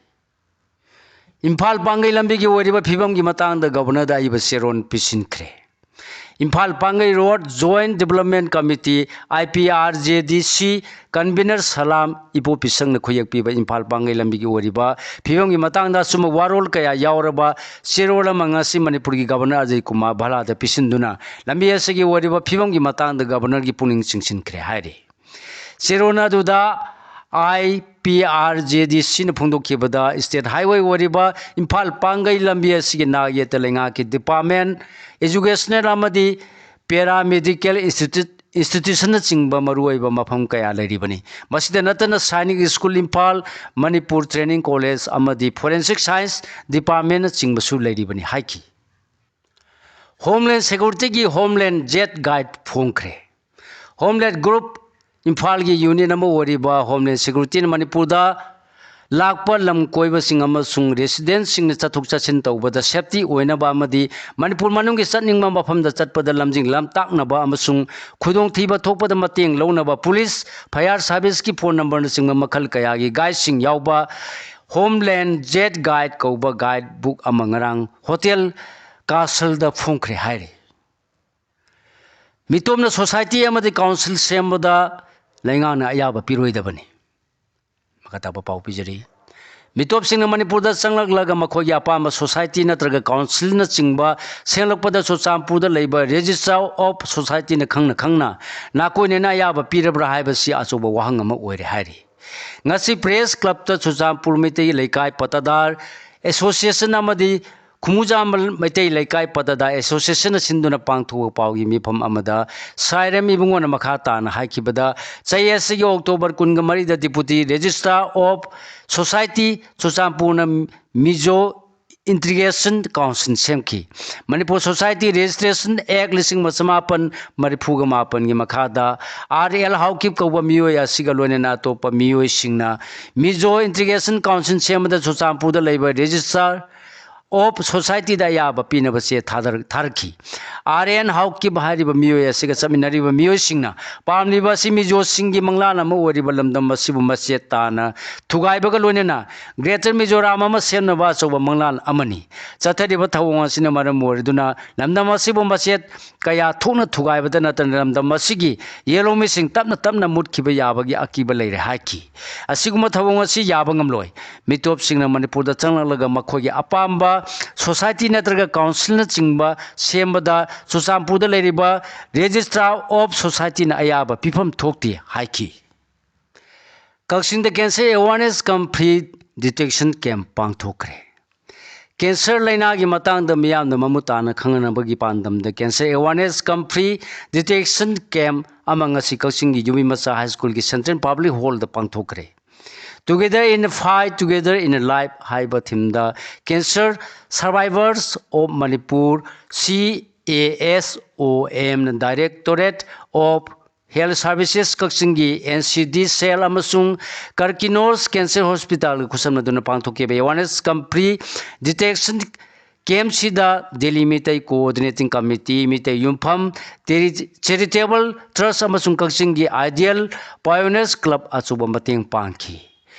ꯏꯝꯐꯥꯜ ꯄꯥꯡꯒꯩ ꯂꯝꯕꯤꯒꯤ ꯑꯣꯏꯔꯤꯕ ꯐꯤꯕꯝꯒꯤ ꯃꯇꯥꯡꯗ ꯒꯕꯔꯅꯔꯗ ꯑꯏꯕ ꯆꯦꯔꯣꯜ ꯄꯤꯁꯤꯟꯈ꯭ꯔꯦ꯫ Imphal Pangei road joint development committee, I P R J D C, convenor Salam ꯏꯕꯣꯄꯤꯁꯪꯅ ꯈꯨꯌꯦꯛ ꯄꯤꯕ ꯏꯝꯐꯥꯜ ꯄꯥꯡꯒꯩ ꯂꯝꯕꯤꯒꯤ ꯑꯣꯏꯔꯤꯕ ꯐꯤꯕꯝꯒꯤ ꯃꯇꯥꯡꯗ ꯑꯆꯨꯝꯕ ꯋꯥꯔꯣꯜ ꯀꯌꯥ ꯌꯥꯎꯔꯕ ꯆꯦꯔꯣꯜ ꯑꯃ ꯉꯁꯤ ꯃꯅꯤꯄꯨꯔꯒꯤ ꯒꯕꯔꯅꯔ ꯑꯖꯌ ꯀꯨꯃꯥꯔ ꯚꯜꯂꯥꯗ ꯄꯤꯁꯤꯟꯗꯨꯅ ꯂꯝꯕꯤ ꯑꯁꯤꯒꯤ ꯑꯣꯏꯔꯤꯕ ꯐꯤꯕꯝꯒꯤ ꯃꯇꯥꯡꯗ ꯒꯕꯔꯅꯔꯒꯤ ꯄꯨꯛꯅꯤꯡ ꯆꯤꯡꯁꯤꯟꯈ꯭ꯔꯦ ꯍꯥꯏꯔꯤ꯫ ꯆꯦꯔꯣꯜ ꯑꯗꯨꯗ I P R J D C ꯅ ꯐꯣꯡꯗꯣꯛꯈꯤꯕꯗ, ꯁ꯭ꯇꯦꯠ ꯍꯥꯏꯋꯦ ꯑꯣꯏꯔꯤꯕ ꯏꯝꯐꯥꯜ ꯄꯥꯡꯒꯩ ꯂꯝꯕꯤ ꯑꯁꯤꯒꯤ ꯅꯥꯛ ꯌꯦꯠꯇ ꯂꯩꯉꯥꯛꯀꯤ ꯗꯤꯄꯥꯔꯠꯃꯦꯟꯠ, ꯏꯖꯨꯀꯦꯁꯅꯦꯜ ꯑꯃꯗꯤ ꯄꯦꯔꯥꯃꯦꯗꯤꯀꯦꯜ ꯏꯟꯁꯇꯤꯇ꯭ꯌꯨꯠ, ꯏꯟꯁꯇꯤꯇ꯭ꯌꯨꯁꯟꯅꯆꯤꯡꯕ ꯃꯔꯨꯑꯣꯏꯕ ꯃꯐꯝ ꯀꯌꯥ ꯂꯩꯔꯤꯕꯅꯤ꯫ ꯃꯁꯤꯗ ꯅꯠꯇꯅ Sainik school Imphal, Manipur training college ꯑꯃꯗꯤ ꯐꯣꯔꯦꯟꯁꯤꯛ ꯁꯥꯏꯟꯁ ꯗꯤꯄꯥꯔꯠꯃꯦꯟꯠꯅꯆꯤꯡꯕꯁꯨ ꯂꯩꯔꯤꯕꯅꯤ ꯍꯥꯏꯈꯤ꯫ ꯍꯣꯝꯂꯦꯟ ꯁꯦꯀ꯭ꯌꯨꯔꯤꯇꯤꯒꯤ ꯍꯣꯝꯂꯦꯟ ꯖꯦꯗ ꯒꯥꯏꯗ ꯐꯣꯡꯈ꯭ꯔꯦ꯫ ꯍꯣꯝꯂꯦꯟ ꯒ꯭ꯔꯨꯞ ꯏꯝꯐꯥꯜꯒꯤ ꯌꯨꯅꯤꯠ ꯑꯃ ꯑꯣꯏꯔꯤꯕ ꯍꯣꯝꯂꯦꯟ ꯁꯦꯀ꯭ꯌꯨꯔꯤꯇꯤꯅ ꯃꯅꯤꯄꯨꯔꯗ ꯂꯥꯛꯄ ꯂꯝ ꯀꯣꯏꯕꯁꯤꯡ ꯑꯃꯁꯨꯡ ꯔꯦꯁꯤꯗꯦꯟꯠꯁꯤꯡꯅ ꯆꯠꯊꯣꯛ ꯆꯠꯁꯤꯟ ꯇꯧꯕꯗ ꯁꯦꯐꯇꯤ ꯑꯣꯏꯅꯕ ꯑꯃꯗꯤ ꯃꯅꯤꯄꯨꯔ ꯃꯅꯨꯡꯒꯤ ꯆꯠꯅꯤꯡꯕ ꯃꯐꯝꯗ ꯆꯠꯄꯗ ꯂꯝꯖꯤꯡ ꯂꯝꯇꯥꯛꯅꯕ ꯑꯃꯁꯨꯡ ꯈꯨꯗꯣꯡꯊꯤꯕ ꯊꯣꯛꯄꯗ ꯃꯇꯦꯡ ꯂꯧꯅꯕ ꯄꯨꯂꯤꯁ, ꯐꯥꯌꯔ ꯁꯥꯔꯚꯤꯁꯀꯤ ꯐꯣꯟ ꯅꯝꯕꯔꯅꯆꯤꯡꯕ ꯃꯈꯜ ꯀꯌꯥꯒꯤ ꯒꯥꯏꯗꯁꯤꯡ ꯌꯥꯎꯕ ꯍꯣꯝꯂꯦꯟ ꯖꯦꯗ ꯒꯥꯏꯗ ꯀꯧꯕ ꯒꯥꯏꯗ ꯕꯨꯛ ꯑꯃ ꯉꯔꯥꯡ ꯍꯣꯇꯦꯜ ꯀꯥꯁꯜꯗ ꯐꯣꯡꯈ꯭ꯔꯦ ꯍꯥꯏꯔꯤ꯫ ꯃꯤꯇꯣꯞꯅ ꯁꯣꯁꯥꯏꯇꯤ ꯑꯃꯗꯤ ꯀꯥꯎꯟꯁꯤꯜ ꯁꯦꯝꯕꯗ ꯂꯩꯉꯥꯛꯅ ꯑꯌꯥꯕ ꯄꯤꯔꯣꯏꯗꯕꯅꯤ꯫ ꯃꯈꯥ ꯇꯥꯕ ꯄꯥꯎ ꯄꯤꯖꯔꯤ꯫ ꯃꯤꯇꯣꯞꯁꯤꯡꯅ ꯃꯅꯤꯄꯨꯔꯗ ꯆꯪꯂꯛꯂꯒ ꯃꯈꯣꯏꯒꯤ ꯑꯄꯥꯝꯕ ꯁꯣꯁꯥꯏꯇꯤ ꯅꯠꯇ꯭ꯔꯒ ꯀꯥꯎꯟꯁꯤꯜꯅꯆꯤꯡꯕ ꯁꯦꯝꯂꯛꯄꯗ ꯆꯨꯔꯆꯥꯟꯄꯨꯔꯗ ꯂꯩꯕ Registrar of Societyꯅ ꯈꯪꯅ ꯈꯪꯅ ꯅꯥꯀꯣꯏꯅꯅ ꯑꯌꯥꯕ ꯄꯤꯔꯕ꯭ꯔꯥ ꯍꯥꯏꯕꯁꯤ ꯑꯆꯧꯕ ꯋꯥꯍꯪ ꯑꯃ ꯑꯣꯏꯔꯦ ꯍꯥꯏꯔꯤ꯫ ꯉꯁꯤ ꯄ꯭ꯔꯦꯁ ꯀ꯭ꯂꯕꯇ ꯆꯨꯔꯆꯥꯟꯄꯨꯔ ꯃꯩꯇꯩ ꯂꯩꯀꯥꯏ ꯄꯇꯥꯗꯥꯔ ꯑꯦꯁꯣꯁꯤꯌꯦꯁꯟ ꯑꯃꯗꯤ ꯈꯨꯃꯨꯖꯥꯝꯕꯜ ꯃꯩꯇꯩ ꯂꯩꯀꯥꯏ ꯄꯇꯥꯗꯥꯔ ꯑꯦꯁꯣꯁꯤꯌꯦꯁꯟꯅ ꯁꯤꯟꯗꯨꯅ ꯄꯥꯡꯊꯣꯛꯄ ꯄꯥꯎꯒꯤ ꯃꯤꯐꯝ ꯑꯃꯗ ꯁꯥꯏꯔꯦꯝ ꯏꯕꯨꯡꯉꯣꯅ ꯃꯈꯥ ꯇꯥꯅ ꯍꯥꯏꯈꯤꯕꯗ, ꯆꯍꯤ ꯑꯁꯤꯒꯤ ꯑꯣꯛꯇꯣꯕꯔ ꯀꯨꯟꯒ ꯃꯔꯤꯗ Deputy Registrar of Society ꯆꯨꯔꯆꯥꯟꯄꯨꯔꯅ Mizo Integration Council ꯁꯦꯝꯈꯤ꯫ ꯃꯅꯤꯄꯨꯔ Society Registration Act ꯂꯤꯁꯤꯡ ꯑꯃ ꯆꯃꯥꯄꯟ ꯃꯔꯤꯐꯨꯒ ꯃꯥꯄꯟꯒꯤ ꯃꯈꯥꯗ R L ꯍꯥꯎꯀꯤꯞ ꯀꯧꯕ ꯃꯤꯑꯣꯏ ꯑꯁꯤꯒ ꯂꯣꯏꯅꯅ ꯑꯇꯣꯞꯄ ꯃꯤꯑꯣꯏꯁꯤꯡꯅ ꯃꯤꯖꯣ Integration Council ꯁꯦꯝꯕꯗ ꯆꯨꯔꯆꯥꯟꯄꯨꯔꯗ ꯂꯩꯕ Registrar of Societyꯗ ꯑꯌꯥꯕ ꯄꯤꯅꯕ ꯆꯦ ꯊꯥꯗꯔ-, ꯊꯥꯔꯛꯈꯤ꯫ R N ꯍꯥꯎꯀꯤꯞ ꯍꯥꯏꯔꯤꯕ ꯃꯤꯑꯣꯏ ꯑꯁꯤꯒ ꯆꯠꯃꯤꯟꯅꯔꯤꯕ ꯃꯤꯑꯣꯏꯁꯤꯡꯅ ꯄꯥꯝꯂꯤꯕ ꯑꯁꯤ ꯃꯤꯖꯣꯁꯤꯡꯒꯤ ꯃꯪꯂꯥꯟ ꯑꯃ ꯑꯣꯏꯔꯤꯕ ꯂꯝꯗꯝ ꯑꯁꯤꯕꯨ ꯃꯆꯦꯠ ꯇꯥꯅ ꯊꯨꯒꯥꯏꯕꯒ ꯂꯣꯏꯅꯅ Greater ꯃꯤꯖꯣꯔꯥꯝ ꯑꯃ ꯁꯦꯝꯅꯕ ꯑꯆꯧꯕ ꯃꯪꯂꯥꯟ ꯑꯃꯅꯤ꯫ ꯆꯠꯊꯔꯤꯕ ꯊꯧꯑꯣꯡ ꯑꯁꯤꯅ ꯃꯔꯝ ꯑꯣꯏꯔꯗꯨꯅ ꯂꯝꯗꯝ ꯑꯁꯤꯕꯨ ꯃꯆꯦꯠ ꯀꯌꯥ ꯊꯣꯛꯅ ꯊꯨꯒꯥꯏꯕꯗ ꯅꯠꯇꯅ ꯂꯝꯗꯝ ꯑꯁꯤꯒꯤ ꯌꯦꯜꯍꯧꯃꯤꯁꯤꯡ ꯇꯞꯅ ꯇꯞꯅ ꯃꯨꯠꯈꯤꯕ ꯌꯥꯕꯒꯤ ꯑꯀꯤꯕ ꯂꯩꯔꯦ ꯍꯥꯏꯈꯤ꯫ ꯑꯁꯤꯒꯨꯝꯕ ꯊꯧꯑꯣꯡ ꯑꯁꯤ ꯌꯥꯕ ꯉꯝꯂꯣꯏ꯫ ꯃꯤꯇꯣꯞꯁꯤꯡꯅ ꯃꯅꯤꯄꯨꯔꯗ ꯆꯪꯂꯛꯂꯒ ꯃꯈꯣꯏꯒꯤ ꯑꯄꯥꯝꯕ ꯁꯣꯁꯥꯏꯇꯤ ꯅꯠꯇ꯭ꯔꯒ ꯀꯥꯎꯟꯁꯤꯜꯅꯆꯤꯡꯕ ꯁꯦꯝꯕꯗ ꯆꯨꯔꯆꯥꯟꯄꯨꯔꯗ ꯂꯩꯔꯤꯕ Registrar of Societyꯅ ꯑꯌꯥꯕ ꯄꯤꯐꯝ ꯊꯣꯛꯇꯦ ꯍꯥꯏꯈꯤ꯫ ꯀꯛꯆꯤꯡꯗ Cancer Awareness cum Free Detection Camp ꯄꯥꯡꯊꯣꯛꯈ꯭ꯔꯦ꯫ ꯀꯦꯟꯁꯔ ꯂꯩꯅꯥꯒꯤ ꯃꯇꯥꯡꯗ ꯃꯤꯌꯥꯝꯅ ꯃꯃꯨꯠ ꯇꯥꯅ ꯈꯪꯅꯅꯕꯒꯤ ꯄꯥꯟꯗꯝꯗ Cancer Awareness cum Free Detection Camp ꯑꯃ ꯉꯁꯤ ꯀꯛꯆꯤꯡꯒꯤ ꯌꯨꯕꯤ ꯃꯆꯥ ꯍꯥꯏ ꯁ꯭ꯀꯨꯜꯒꯤ Central Public Hallꯗ ꯄꯥꯡꯊꯣꯛꯈ꯭ꯔꯦ꯫ Together in Fight, Together in Life ꯍꯥꯏꯕ themeꯗ Cancer Survivors of Manipur, C A S O M, Directorate of Health Services ꯀꯛꯆꯤꯡꯒꯤ N C D cell ꯑꯃꯁꯨꯡ Karkinos Cancer Hospitalꯒ ꯈꯨꯠꯁꯝꯅꯗꯨꯅ ꯄꯥꯡꯊꯣꯛꯈꯤꯕ Awareness cum Free Detection Campꯁꯤꯗ Delhi Meitei Coordinating Committee, Meitei ꯌꯨꯝꯐꯝ, Teri-, Charitable Trust ꯑꯃꯁꯨꯡ ꯀꯛꯆꯤꯡꯒꯤ Ideal Pioneers Club ꯑꯆꯧꯕ ꯃꯇꯦꯡ ꯄꯥꯡꯈꯤ꯫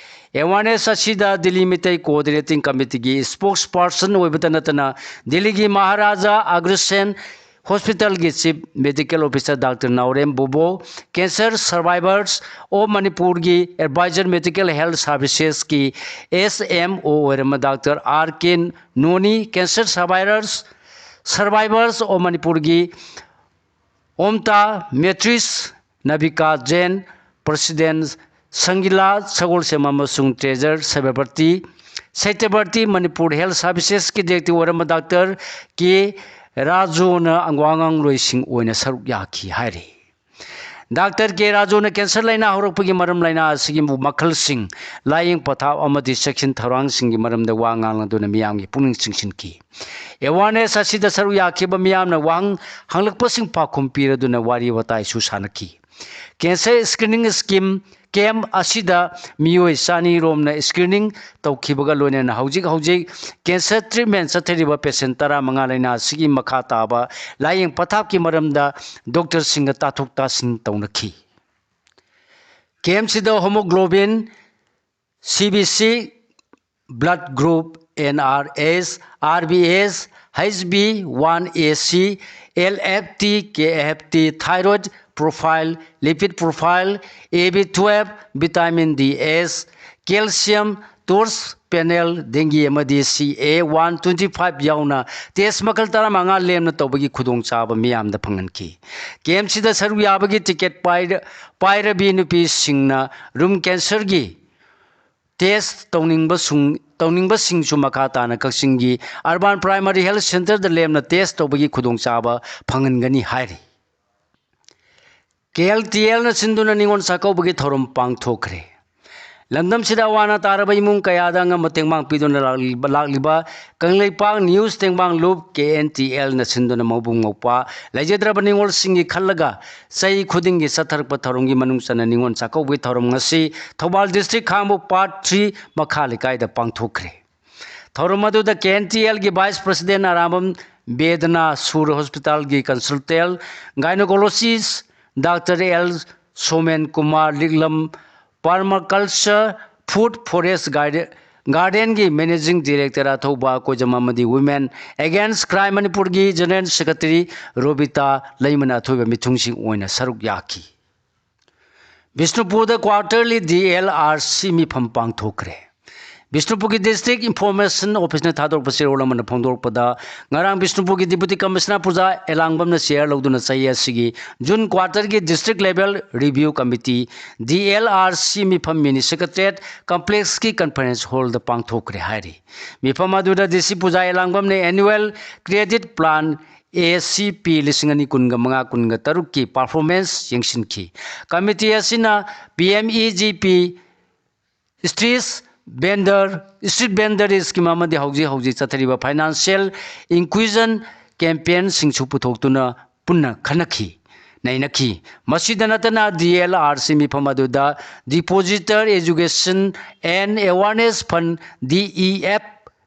Awareness ꯑꯁꯤꯗ ꯗꯤꯜꯂꯤ ꯃꯤꯇꯩ Coordinating Committeeꯒꯤ spokesperson ꯑꯣꯏꯕꯇ ꯅꯠꯇꯅ ꯗꯤꯜꯂꯤꯒꯤ ꯃꯍꯥꯔꯥꯖꯥ ꯑꯒ꯭ꯔꯁꯦꯟ ꯍꯣꯁꯄꯤꯇꯥꯜꯒꯤ chief medical officer doctor Naorem Bobo, Cancer Survivors of ꯃꯅꯤꯄꯨꯔꯒꯤ ꯑꯦꯗꯚꯥꯏꯖꯔ ꯃꯦꯗꯤꯀꯦꯜ ꯍꯦꯜꯊ ꯁꯥꯔꯚꯤꯁꯦꯁꯀꯤ ꯑꯦꯁ ꯑꯦꯝ ꯑꯣ ꯑꯣꯏꯔꯝꯕ ꯗꯥꯛꯇꯔ ꯑꯥꯔ ꯀꯦ ꯅꯣꯅꯤ, Cancer Survivors, Survivors of ꯃꯅꯤꯄꯨꯔꯒꯤ ꯑꯣꯝꯇꯥ ꯃꯦꯇ꯭ꯔꯤꯁ ꯅꯕꯤꯀꯥ ꯖꯦꯟ, ꯄ꯭ꯔꯁꯤꯗꯦꯟ ꯁꯪꯒꯤꯂꯥ ꯁꯒꯣꯜꯁꯦꯝ ꯑꯃꯁꯨꯡ ꯇ꯭ꯔꯦꯖꯔ ꯁꯕ꯭ꯌꯕꯔꯇꯤ, ꯁꯇ꯭ꯌꯕꯔꯇꯤ ꯃꯅꯤꯄꯨꯔ ꯍꯦꯜꯊ ꯁꯥꯔꯚꯤꯁꯦꯁꯀꯤ ꯗꯤꯔꯦꯛꯇꯔ ꯑꯣꯏꯔꯝꯕ ꯗꯥꯛꯇꯔ ꯀꯦ ꯔꯥꯖꯨꯅ ꯋꯥꯉꯥꯡꯂꯣꯏꯁꯤꯡ ꯑꯣꯏꯅ ꯁꯔꯨꯛ ꯌꯥꯈꯤ ꯍꯥꯏꯔꯤ꯫ ꯗꯥꯛꯇꯔ ꯀꯦ ꯔꯥꯖꯨꯅ ꯀꯦꯟꯁꯔ ꯂꯥꯏꯅꯥ ꯍꯧꯔꯛꯄꯒꯤ ꯃꯔꯝ, ꯂꯥꯏꯅꯥ ꯑꯁꯤꯒꯤ ꯃꯈꯜꯁꯤꯡ, ꯂꯥꯌꯦꯡ ꯄꯊꯥꯞ ꯑꯃꯗꯤ ꯆꯦꯛꯁꯤꯟ ꯊꯧꯔꯥꯡꯁꯤꯡꯒꯤ ꯃꯔꯝꯗ ꯋꯥ ꯉꯥꯡꯂꯗꯨꯅ ꯃꯤꯌꯥꯝꯒꯤ ꯄꯨꯛꯅꯤꯡ ꯆꯤꯡꯁꯤꯟꯈꯤ꯫ ꯑꯦꯋꯥꯔꯅꯦꯁ ꯑꯁꯤꯗ ꯁꯔꯨꯛ ꯌꯥꯈꯤꯕ ꯃꯤꯌꯥꯝꯅ ꯋꯥꯍꯪ ꯍꯪꯂꯛꯄꯁꯤꯡ ꯄꯥꯎꯈꯨꯝ ꯄꯤꯔꯗꯨꯅ ꯋꯥꯔꯤ ꯋꯥꯇꯥꯏꯁꯨ ꯁꯥꯟꯅꯈꯤ꯫ ꯀꯦꯟꯁꯔ ꯁ꯭ꯀ꯭ꯔꯤꯅꯤꯡ ꯁ꯭ꯀꯤꯝ ꯀꯦꯝꯞ ꯑꯁꯤꯗ ꯃꯤꯑꯣꯏ ꯆꯅꯤ ꯔꯣꯝꯅ ꯁ꯭ꯀ꯭ꯔꯤꯅꯤꯡ ꯇꯧꯈꯤꯕꯒ ꯂꯣꯏꯅꯅ ꯍꯧꯖꯤꯛ ꯍꯧꯖꯤꯛ ꯀꯦꯟꯁꯔ ꯇ꯭ꯔꯤꯠꯃꯦꯟ ꯆꯠꯊꯔꯤꯕ ꯄꯦꯁꯦꯟ ꯇꯔꯥꯃꯉꯥ ꯂꯥꯏꯅꯥ ꯑꯁꯤꯒꯤ ꯃꯈꯥ ꯇꯥꯕ ꯂꯥꯌꯦꯡ ꯄꯊꯥꯞꯀꯤ ꯃꯔꯝꯗ ꯗꯣꯛꯇꯔꯁꯤꯡꯒ ꯇꯥꯊꯣꯛ ꯇꯥꯁꯤꯟ ꯇꯧꯅꯈꯤ꯫ ꯀꯦꯝꯞꯁꯤꯗ ꯍꯣꯃꯣꯒ꯭ꯂꯣꯕꯤꯟ, C B C, blood group, N R S, R B S, H B one A C, L F T, K F T, thyroid profile, lipid profile, A B twelve, vitamin D S, calcium, Torch panel, dengue ꯑꯃꯗꯤ C A one twenty five ꯌꯥꯎꯅ test ꯃꯈꯜ ꯇꯔꯥꯃꯉꯥ ꯂꯦꯝꯅ ꯇꯧꯕꯒꯤ ꯈꯨꯗꯣꯡꯆꯥꯕ ꯃꯤꯌꯥꯝꯗ ꯐꯪꯍꯟꯈꯤ꯫ ꯀꯦꯝꯞꯁꯤꯗ ꯁꯔꯨꯛ ꯌꯥꯕꯒꯤ ꯇꯤꯀꯦꯠ ꯄꯥꯏꯔ-, ꯄꯥꯏꯔꯕꯤ ꯅꯨꯄꯤꯁꯤꯡꯅ ꯔꯨꯝ ꯀꯦꯟꯁꯔꯒꯤ ꯇꯦꯁ ꯇꯧꯅꯤꯡꯕꯁꯨꯡ-, ꯇꯧꯅꯤꯡꯕꯁꯤꯡꯁꯨ ꯃꯈꯥ ꯇꯥꯅ ꯀꯛꯆꯤꯡꯒꯤ ꯑꯔꯕꯥꯟ ꯄ꯭ꯔꯥꯏꯃꯥꯔꯤ ꯍꯦꯜꯊ ꯁꯦꯟꯇꯔꯗ ꯂꯦꯝꯅ ꯇꯦꯁ ꯇꯧꯕꯒꯤ ꯈꯨꯗꯣꯡꯆꯥꯕ ꯐꯪꯍꯟꯒꯅꯤ ꯍꯥꯏꯔꯤ꯫ ꯀꯦ ꯑꯦꯜ ꯇꯤ ꯑꯦꯜꯅ ꯁꯤꯟꯗꯨꯅ ꯅꯤꯉꯣꯜ ꯆꯥꯛꯀꯧꯕꯒꯤ ꯊꯧꯔꯝ ꯄꯥꯡꯊꯣꯛꯈ꯭ꯔꯦ꯫ ꯂꯝꯗꯝꯁꯤꯗ ꯑꯋꯥ ꯑꯅꯥ ꯇꯥꯔꯕ ꯏꯃꯨꯡ ꯀꯌꯥꯗ ꯑꯉꯝꯕ ꯇꯦꯡꯕꯥꯡ ꯄꯤꯗꯨꯅ ꯂꯥꯛꯂꯤꯕ, ꯂꯥꯛꯂꯤꯕ ꯀꯪꯂꯩꯄꯥꯛ ꯅ꯭ꯌꯨꯁ ꯇꯦꯡꯕꯥꯡ ꯂꯨꯞ, ꯀꯦ ꯑꯦꯟ ꯇꯤ ꯑꯦꯜꯅ ꯁꯤꯟꯗꯨꯅ ꯃꯕꯨꯡ ꯃꯧꯄ꯭ꯋꯥ ꯂꯩꯖꯗ꯭ꯔꯕ ꯅꯤꯉꯣꯜꯁꯤꯡꯒꯤ ꯈꯜꯂꯒ ꯆꯍꯤ ꯈꯨꯗꯤꯡꯒꯤ ꯆꯠꯊꯔꯛꯄ ꯊꯧꯔꯝꯒꯤ ꯃꯅꯨꯡ ꯆꯟꯅ ꯅꯤꯉꯣꯜ ꯆꯥꯛꯀꯧꯕꯒꯤ ꯊꯧꯔꯝ ꯉꯁꯤ Thoubal district Khangabok part three ꯃꯈꯥ ꯂꯩꯀꯥꯏꯗ ꯄꯥꯡꯊꯣꯛꯈ꯭ꯔꯦ꯫ ꯊꯧꯔꯝ ꯑꯗꯨꯗ ꯀꯦ ꯑꯦꯟ ꯇꯤ ꯑꯦꯜꯒꯤ ꯚꯥꯏꯁ ꯄ꯭ꯔꯁꯤꯗꯦꯟ ꯑꯔꯥꯝꯕꯝ ꯕꯦꯗꯅꯥ, ꯁꯨꯔ ꯍꯣꯁꯄꯤꯇꯥꯜꯒꯤ consultant gynaecologist doctor L Somen Kumar, ꯂꯤꯛꯂꯝ ꯄꯥꯔꯃꯥꯀꯜꯆꯔ, ꯐꯨꯗ ꯐꯣꯔꯦꯁ ꯒꯥꯏꯗ-, ꯒꯥꯔꯗꯦꯟꯒꯤ ꯃꯦꯅꯦꯖꯤꯡ ꯗꯤꯔꯦꯛꯇꯔ ꯑꯊꯧꯕ ꯀꯣꯏꯖꯝ ꯑꯃꯗꯤ Women Against Crime ꯃꯅꯤꯄꯨꯔꯒꯤ ꯖꯦꯅꯔꯦꯜ ꯁꯦꯀ꯭ꯔꯦꯇꯔꯤ ꯔꯣꯕꯤꯇꯥ ꯂꯩꯃꯅ ꯑꯊꯣꯏꯕ ꯃꯤꯊꯨꯡꯁꯤꯡ ꯑꯣꯏꯅ ꯁꯔꯨꯛ ꯌꯥꯈꯤ꯫ ꯕꯤꯁꯅꯨꯄꯨꯔꯗ quarterly D L R C ꯃꯤꯐꯝ ꯄꯥꯡꯊꯣꯛꯈ꯭ꯔꯦ꯫ ꯕꯤꯁꯅꯨꯄꯨꯔꯒꯤ ꯗꯤꯁꯇ꯭ꯔꯤꯛ ꯏꯟꯐꯣꯔꯃꯦꯁꯟ ꯑꯣꯐꯤꯁꯅ ꯊꯥꯗꯣꯔꯛꯄ ꯆꯦꯔꯣꯜ ꯑꯃꯅ ꯐꯣꯡꯗꯣꯔꯛꯄꯗ, ꯉꯔꯥꯡ ꯕꯤꯁꯅꯨꯄꯨꯔꯒꯤ ꯗꯤꯄꯨꯇꯤ ꯀꯃꯤꯁꯅꯔ ꯄꯨꯖꯥ ꯑꯦꯂꯥꯡꯕꯝꯅ ꯆꯦꯌꯔ ꯂꯧꯗꯨꯅ ꯆꯍꯤ ꯑꯁꯤꯒꯤ ꯖꯨꯟ quarterꯒꯤ district level review committee, D L R C ꯃꯤꯐꯝ ꯃꯤꯅꯤ ꯁꯦꯀ꯭ꯔꯦꯇꯔꯤꯌꯦꯠ ꯀꯝꯄ꯭ꯂꯦꯛꯁꯀꯤ ꯀꯟꯐꯔꯦꯟꯁ ꯍꯣꯜꯗ ꯄꯥꯡꯊꯣꯛꯈ꯭ꯔꯦ ꯍꯥꯏꯔꯤ꯫ ꯃꯤꯐꯝ ꯑꯗꯨꯗ D C Puja ꯑꯦꯂꯥꯡꯕꯝꯅ annual credit plan A C P ꯂꯤꯁꯤꯡ ꯑꯅꯤ ꯀꯨꯟꯒ ꯃꯉꯥ ꯀꯨꯟꯒ ꯇꯔꯨꯛꯀꯤ performance ꯌꯦꯡꯁꯤꯟꯈꯤ꯫ ꯀꯃꯤꯇꯤ ꯑꯁꯤꯅ P M E G P street vendor, street vendor scheme ꯑꯃꯗꯤ ꯍꯧꯖꯤꯛ ꯍꯧꯖꯤꯛ ꯆꯠꯊꯔꯤꯕ financial inclusion campaignꯁꯤꯡꯁꯨ ꯄꯨꯊꯣꯛꯇꯨꯅ ꯄꯨꯟꯅ ꯈꯟꯅꯈꯤ, ꯅꯩꯅꯈꯤ꯫ ꯃꯁꯤꯗ ꯅꯠꯇꯅ, D L R C ꯃꯤꯐꯝ ꯑꯗꯨꯗ Depositor Education and Awareness Fund, D E F,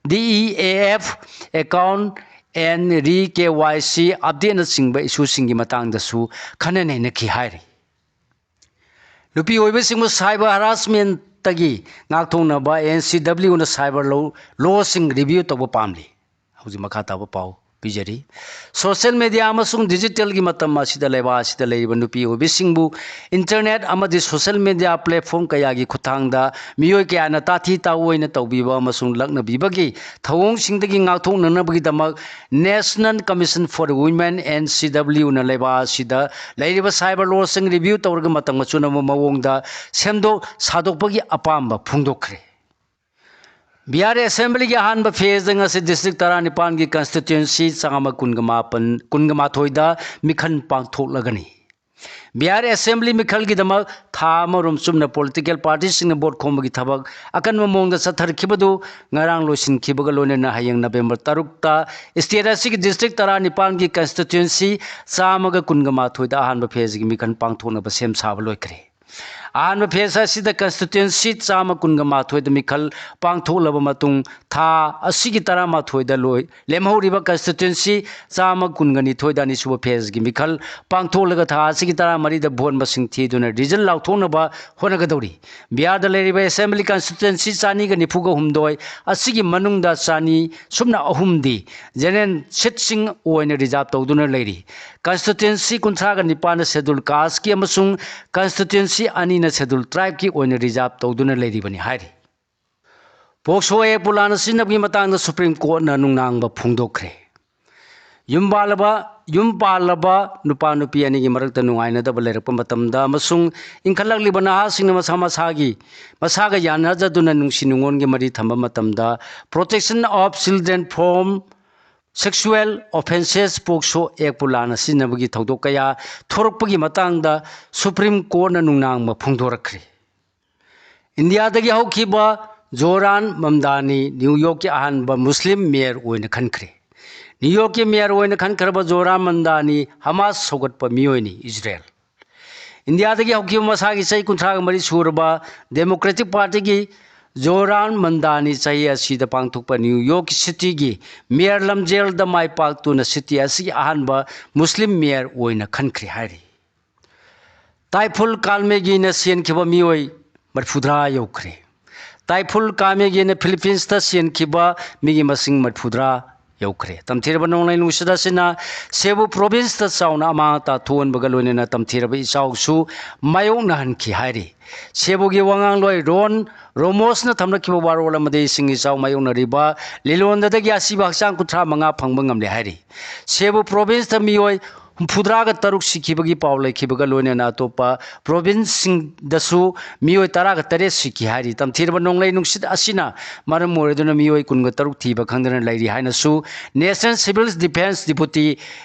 D E A F, account and re K Y C updateꯅꯆꯤꯡꯕ issueꯁꯤꯡꯒꯤ ꯃꯇꯥꯡꯗꯁꯨ ꯈꯟꯅ ꯅꯩꯅꯈꯤ ꯍꯥꯏꯔꯤ꯫ ꯅꯨꯄꯤ ꯑꯣꯏꯕꯁꯤꯡꯕꯨ cyber harassmentꯇꯒꯤ ꯉꯥꯛꯊꯣꯛꯅꯕ N C W ꯅ cyber law, lawꯁꯤꯡ review ꯇꯧꯕ ꯄꯥꯝꯂꯤ꯫ ꯍꯧꯖꯤꯛ ꯃꯈꯥ ꯇꯥꯕ ꯄꯥꯎ ꯄꯤꯖꯔꯤ꯫ Social media ꯑꯃꯁꯨꯡ digitalꯒꯤ ꯃꯇꯝ ꯑꯁꯤꯗ ꯂꯩꯕꯥꯛ ꯑꯁꯤꯗ ꯂꯩꯔꯤꯕ ꯅꯨꯄꯤ ꯑꯣꯏꯕꯤꯁꯤꯡꯕꯨ internet ꯑꯃꯗꯤ social media platform ꯀꯌꯥꯒꯤ ꯈꯨꯠꯊꯥꯡꯗ ꯃꯤꯑꯣꯏ ꯀꯌꯥꯅ ꯇꯥꯊꯤ ꯇꯥꯑꯣꯏꯅ ꯇꯧꯕꯤꯕ ꯑꯃꯁꯨꯡ ꯂꯛꯅꯕꯤꯕꯒꯤ ꯊꯧꯑꯣꯡꯁꯤꯡꯗꯒꯤ ꯉꯥꯛꯊꯣꯛꯅꯅꯕꯒꯤꯗꯃꯛ National Commission for Women, N C W ꯅ ꯂꯩꯕꯥꯛ ꯑꯁꯤꯗ ꯂꯩꯔꯤꯕ cyber lawꯁꯤꯡ review ꯇꯧꯔꯒ ꯃꯇꯝ ꯑꯆꯨꯅꯕ ꯃꯑꯣꯡꯗ ꯁꯦꯝꯗꯣꯛ ꯁꯥꯗꯣꯛꯄꯒꯤ ꯑꯄꯥꯝꯕ ꯐꯣꯡꯗꯣꯛꯈ꯭ꯔꯦ꯫ ꯕꯤꯍꯥꯔ Assemblyꯒꯤ ꯑꯍꯥꯟꯕ phaseꯇ ꯉꯁꯤ district ꯇꯔꯥꯅꯤꯄꯥꯟꯒꯤ constituency ꯆꯥꯝꯃ ꯀꯨꯟꯒ ꯃꯥꯄꯟ, ꯀꯨꯟꯒ ꯃꯥꯊꯣꯏꯗ ꯃꯤꯈꯜ ꯄꯥꯡꯊꯣꯛꯂꯒꯅꯤ꯫ ꯕꯤꯍꯥꯔ Assembly ꯃꯤꯈꯜꯒꯤꯗꯃꯛ ꯊꯥ ꯑꯃꯔꯣꯝ ꯆꯨꯞꯅ political partyꯁꯤꯡꯅ vote ꯈꯣꯝꯕꯒꯤ ꯊꯕꯛ ꯑꯀꯟꯕ ꯃꯑꯣꯡꯗ ꯆꯠꯊꯔꯛꯈꯤꯕꯗꯨ ꯉꯔꯥꯡ ꯂꯣꯏꯁꯤꯟꯈꯤꯕꯒ ꯂꯣꯏꯅꯅ ꯍꯌꯦꯡ November ꯇꯔꯨꯛꯇ state ꯑꯁꯤꯒꯤ district ꯇꯔꯥꯅꯤꯄꯥꯟꯒꯤ constituency ꯆꯥꯝꯃꯒ ꯀꯨꯟꯒ ꯃꯥꯊꯣꯏꯗ ꯑꯍꯥꯟꯕ phaseꯀꯤ ꯃꯤꯈꯜ ꯄꯥꯡꯊꯣꯛꯅꯕ ꯁꯦꯝ ꯁꯥꯕ ꯂꯣꯏꯈ꯭ꯔꯦ꯫ ꯑꯍꯥꯟꯕ phase ꯑꯁꯤꯗ constituency ꯆꯥꯝꯃ ꯀꯨꯟꯒ ꯃꯥꯊꯣꯏꯗ ꯃꯤꯈꯜ ꯄꯥꯡꯊꯣꯛꯂꯕ ꯃꯇꯨꯡ, ꯊꯥ ꯑꯁꯤꯒꯤ ꯇꯔꯥꯃꯥꯊꯣꯏꯗ ꯂꯣꯏ ꯂꯦꯝꯍꯧꯔꯤꯕ constituency ꯆꯥꯝꯃ ꯀꯨꯟꯒ ꯅꯤꯊꯣꯏꯗ ꯑꯅꯤꯁꯨꯕ phaseꯀꯤ ꯃꯤꯈꯜ ꯄꯥꯡꯊꯣꯛꯂꯒ ꯊꯥ ꯑꯁꯤꯒꯤ ꯇꯔꯥꯃꯔꯤꯗ vote ꯃꯁꯤꯡ ꯊꯤꯗꯨꯅ result ꯂꯥꯎꯊꯣꯛꯅꯕ ꯍꯣꯠꯅꯒꯗꯧꯔꯤ꯫ ꯕꯤꯍꯥꯔꯗ ꯂꯩꯔꯤꯕ assembly constituency ꯆꯥꯅꯤꯒ ꯅꯤꯐꯨꯒ ꯍꯨꯝꯗꯣꯏ ꯑꯁꯤꯒꯤ ꯃꯅꯨꯡꯗ ꯆꯥꯅꯤ ꯁꯨꯞꯅ ꯑꯍꯨꯝꯗꯤ general seatꯁꯤꯡ ꯑꯣꯏꯅ reserve ꯇꯧꯗꯨꯅ ꯂꯩꯔꯤ꯫ Constituency ꯀꯨꯟꯊ꯭ꯔꯥꯒ ꯅꯤꯄꯥꯟꯅ schedule casteꯀꯤ ꯑꯃꯁꯨꯡ constituency ꯑꯅꯤꯅ schedule tribeꯀꯤ ꯑꯣꯏꯅ reserve ꯇꯧꯗꯨꯅ ꯂꯩꯔꯤꯕꯅꯤ ꯍꯥꯏꯔꯤ꯫ POCSO Actꯄꯨ ꯂꯥꯟꯅ ꯁꯤꯖꯤꯟꯅꯕꯒꯤ ꯃꯇꯥꯡꯗ Supreme Courtꯅ ꯅꯨꯡꯅꯥꯡꯕ ꯐꯣꯡꯗꯣꯛꯈ꯭ꯔꯦ꯫ ꯌꯨꯝ ꯄꯥꯜꯂꯕ, ꯌꯨꯝ ꯄꯥꯜꯂꯕ ꯅꯨꯄꯥ ꯅꯨꯄꯤ ꯑꯅꯤꯒꯤ ꯃꯔꯛꯇ ꯅꯨꯡꯉꯥꯏꯅꯗꯕ ꯂꯩꯔꯛꯄ ꯃꯇꯝꯗ ꯑꯃꯁꯨꯡ ꯏꯟꯈꯠꯂꯛꯂꯤꯕ ꯅꯍꯥꯁꯤꯡꯅ ꯃꯁꯥ ꯃꯁꯥꯒꯤ, ꯃꯁꯥꯒ ꯌꯥꯅꯖꯗꯨꯅ ꯅꯨꯡꯁꯤ ꯅꯨꯡꯉꯣꯟꯒꯤ ꯃꯔꯤ ꯊꯝꯕ ꯃꯇꯝꯗ Protection of Children from Sexual Offences, POCSO Actꯄꯨ ꯂꯥꯟꯅ ꯁꯤꯖꯤꯟꯅꯕꯒꯤ ꯊꯧꯗꯣꯛ ꯀꯌꯥ ꯊꯣꯔꯛꯄꯒꯤ ꯃꯇꯥꯡꯗ Supreme Courtꯅ ꯅꯨꯡꯅꯥꯡꯕ ꯐꯣꯡꯗꯣꯔꯛꯈ꯭ꯔꯦ꯫ ꯏꯟꯗꯤꯌꯥꯗꯒꯤ ꯍꯧꯈꯤꯕ ꯖꯣꯍꯔꯥꯟ ꯃꯝꯗꯥꯅꯤ ꯅ꯭ꯌꯨ ꯌꯣꯔꯛꯀꯤ ꯑꯍꯥꯟꯕ ꯃꯨꯁꯂꯤꯝ mayor ꯑꯣꯏꯅ ꯈꯟꯈ꯭ꯔꯦ꯫ ꯅ꯭ꯌꯨ ꯌꯣꯔꯛꯀꯤ mayor ꯑꯣꯏꯅ ꯈꯟꯈ꯭ꯔꯕ ꯖꯣꯍꯔꯥꯟ ꯃꯝꯗꯥꯅꯤ ꯍꯃꯥꯁ ꯁꯧꯒꯠꯄ ꯃꯤꯑꯣꯏꯅꯤ, ꯏꯖꯔꯦꯜ꯫ ꯏꯟꯗꯤꯌꯥꯗꯒꯤ ꯍꯧꯈꯤꯕ ꯃꯁꯥꯒꯤ ꯆꯍꯤ ꯀꯨꯟꯊ꯭ꯔꯥꯒ ꯃꯔꯤ ꯁꯨꯔꯕ Democratic Partyꯒꯤ ꯖꯣꯍꯔꯥꯟ ꯃꯝꯗꯥꯅꯤ ꯆꯍꯤ ꯑꯁꯤꯗ ꯄꯥꯡꯊꯣꯛꯄ ꯅ꯭ꯌꯨ ꯌꯣꯔꯛ cityꯒꯤ mayor ꯂꯝꯖꯦꯜꯗ ꯃꯥꯏ ꯄꯥꯛꯇꯨꯅ city ꯑꯁꯤꯒꯤ ꯑꯍꯥꯟꯕ ꯃꯨꯁꯂꯤꯝ mayor ꯑꯣꯏꯅ ꯈꯟꯈ꯭ꯔꯦ ꯍꯥꯏꯔꯤ꯫ ꯇꯥꯏꯐꯨꯜ ꯀꯥꯜꯃꯦꯒꯤꯅ ꯁꯤꯍꯟꯈꯤꯕ ꯃꯤꯑꯣꯏ ꯃꯔꯤꯐꯨꯇꯔꯥ ꯌꯧꯈ꯭ꯔꯦ꯫ ꯇꯥꯏꯐꯨꯜ ꯀꯥꯜꯃꯦꯒꯤꯅ ꯐꯤꯂꯤꯄꯤꯟꯁꯇ ꯁꯤꯍꯟꯈꯤꯕ ꯃꯤꯒꯤ ꯃꯁꯤꯡ ꯃꯔꯤꯐꯨꯇꯔꯥ ꯌꯧꯈ꯭ꯔꯦ꯫ ꯇꯝꯊꯤꯔꯕ ꯅꯣꯡꯂꯩ ꯅꯨꯡꯁꯤꯠ ꯑꯁꯤꯅ ꯁꯦꯕꯨ provinceꯇ ꯆꯥꯎꯅ ꯑꯃꯥꯡ ꯑꯇꯥ ꯊꯣꯛꯍꯟꯕꯒ ꯂꯣꯏꯅꯅ ꯇꯝꯊꯤꯔꯕ ꯏꯆꯥꯎꯁꯨ ꯃꯥꯌꯣꯛꯅꯍꯟꯈꯤ ꯍꯥꯏꯔꯤ꯫ ꯁꯦꯕꯨꯒꯤ ꯋꯥꯉꯥꯡꯂꯣꯏ ꯔꯣꯟ ꯔꯣꯃꯣꯁꯅ ꯊꯝꯂꯛꯈꯤꯕ ꯋꯥꯔꯣꯜ ꯑꯃꯗꯤ ꯏꯁꯤꯡ ꯏꯆꯥꯎ ꯃꯥꯌꯣꯛꯅꯔꯤꯕ ꯂꯤꯂꯣꯟꯗꯗꯒꯤ ꯑꯁꯤꯕ ꯍꯛꯆꯥꯡ ꯀꯨꯟꯊ꯭ꯔꯥ ꯃꯉꯥ ꯐꯪꯕ ꯉꯝꯂꯦ ꯍꯥꯏꯔꯤ꯫ ꯁꯦꯕꯨ provinceꯇ ꯃꯤꯑꯣꯏ ꯍꯨꯝꯐꯨꯇꯔꯥꯒ ꯇꯔꯨꯛ ꯁꯤꯈꯤꯕꯒꯤ ꯄꯥꯎ ꯂꯩꯈꯤꯕꯒ ꯂꯣꯏꯅꯅ ꯑꯇꯣꯞꯄ provinceꯁꯤꯡꯗꯁꯨ ꯃꯤꯑꯣꯏ ꯇꯔꯥꯒ ꯇꯔꯦꯠ ꯁꯤꯈꯤ ꯍꯥꯏꯔꯤ꯫ ꯇꯝꯊꯤꯔꯕ ꯅꯣꯡꯂꯩ ꯅꯨꯡꯁꯤꯠ ꯑꯁꯤꯅ ꯃꯔꯝ ꯑꯣꯏꯔꯗꯨꯅ ꯃꯤꯑꯣꯏ ꯀꯨꯟꯒ ꯇꯔꯨꯛ ꯊꯤꯕ ꯈꯪꯗꯅ ꯂꯩꯔꯤ ꯍꯥꯏꯅꯁꯨ National Civil Defence Deputy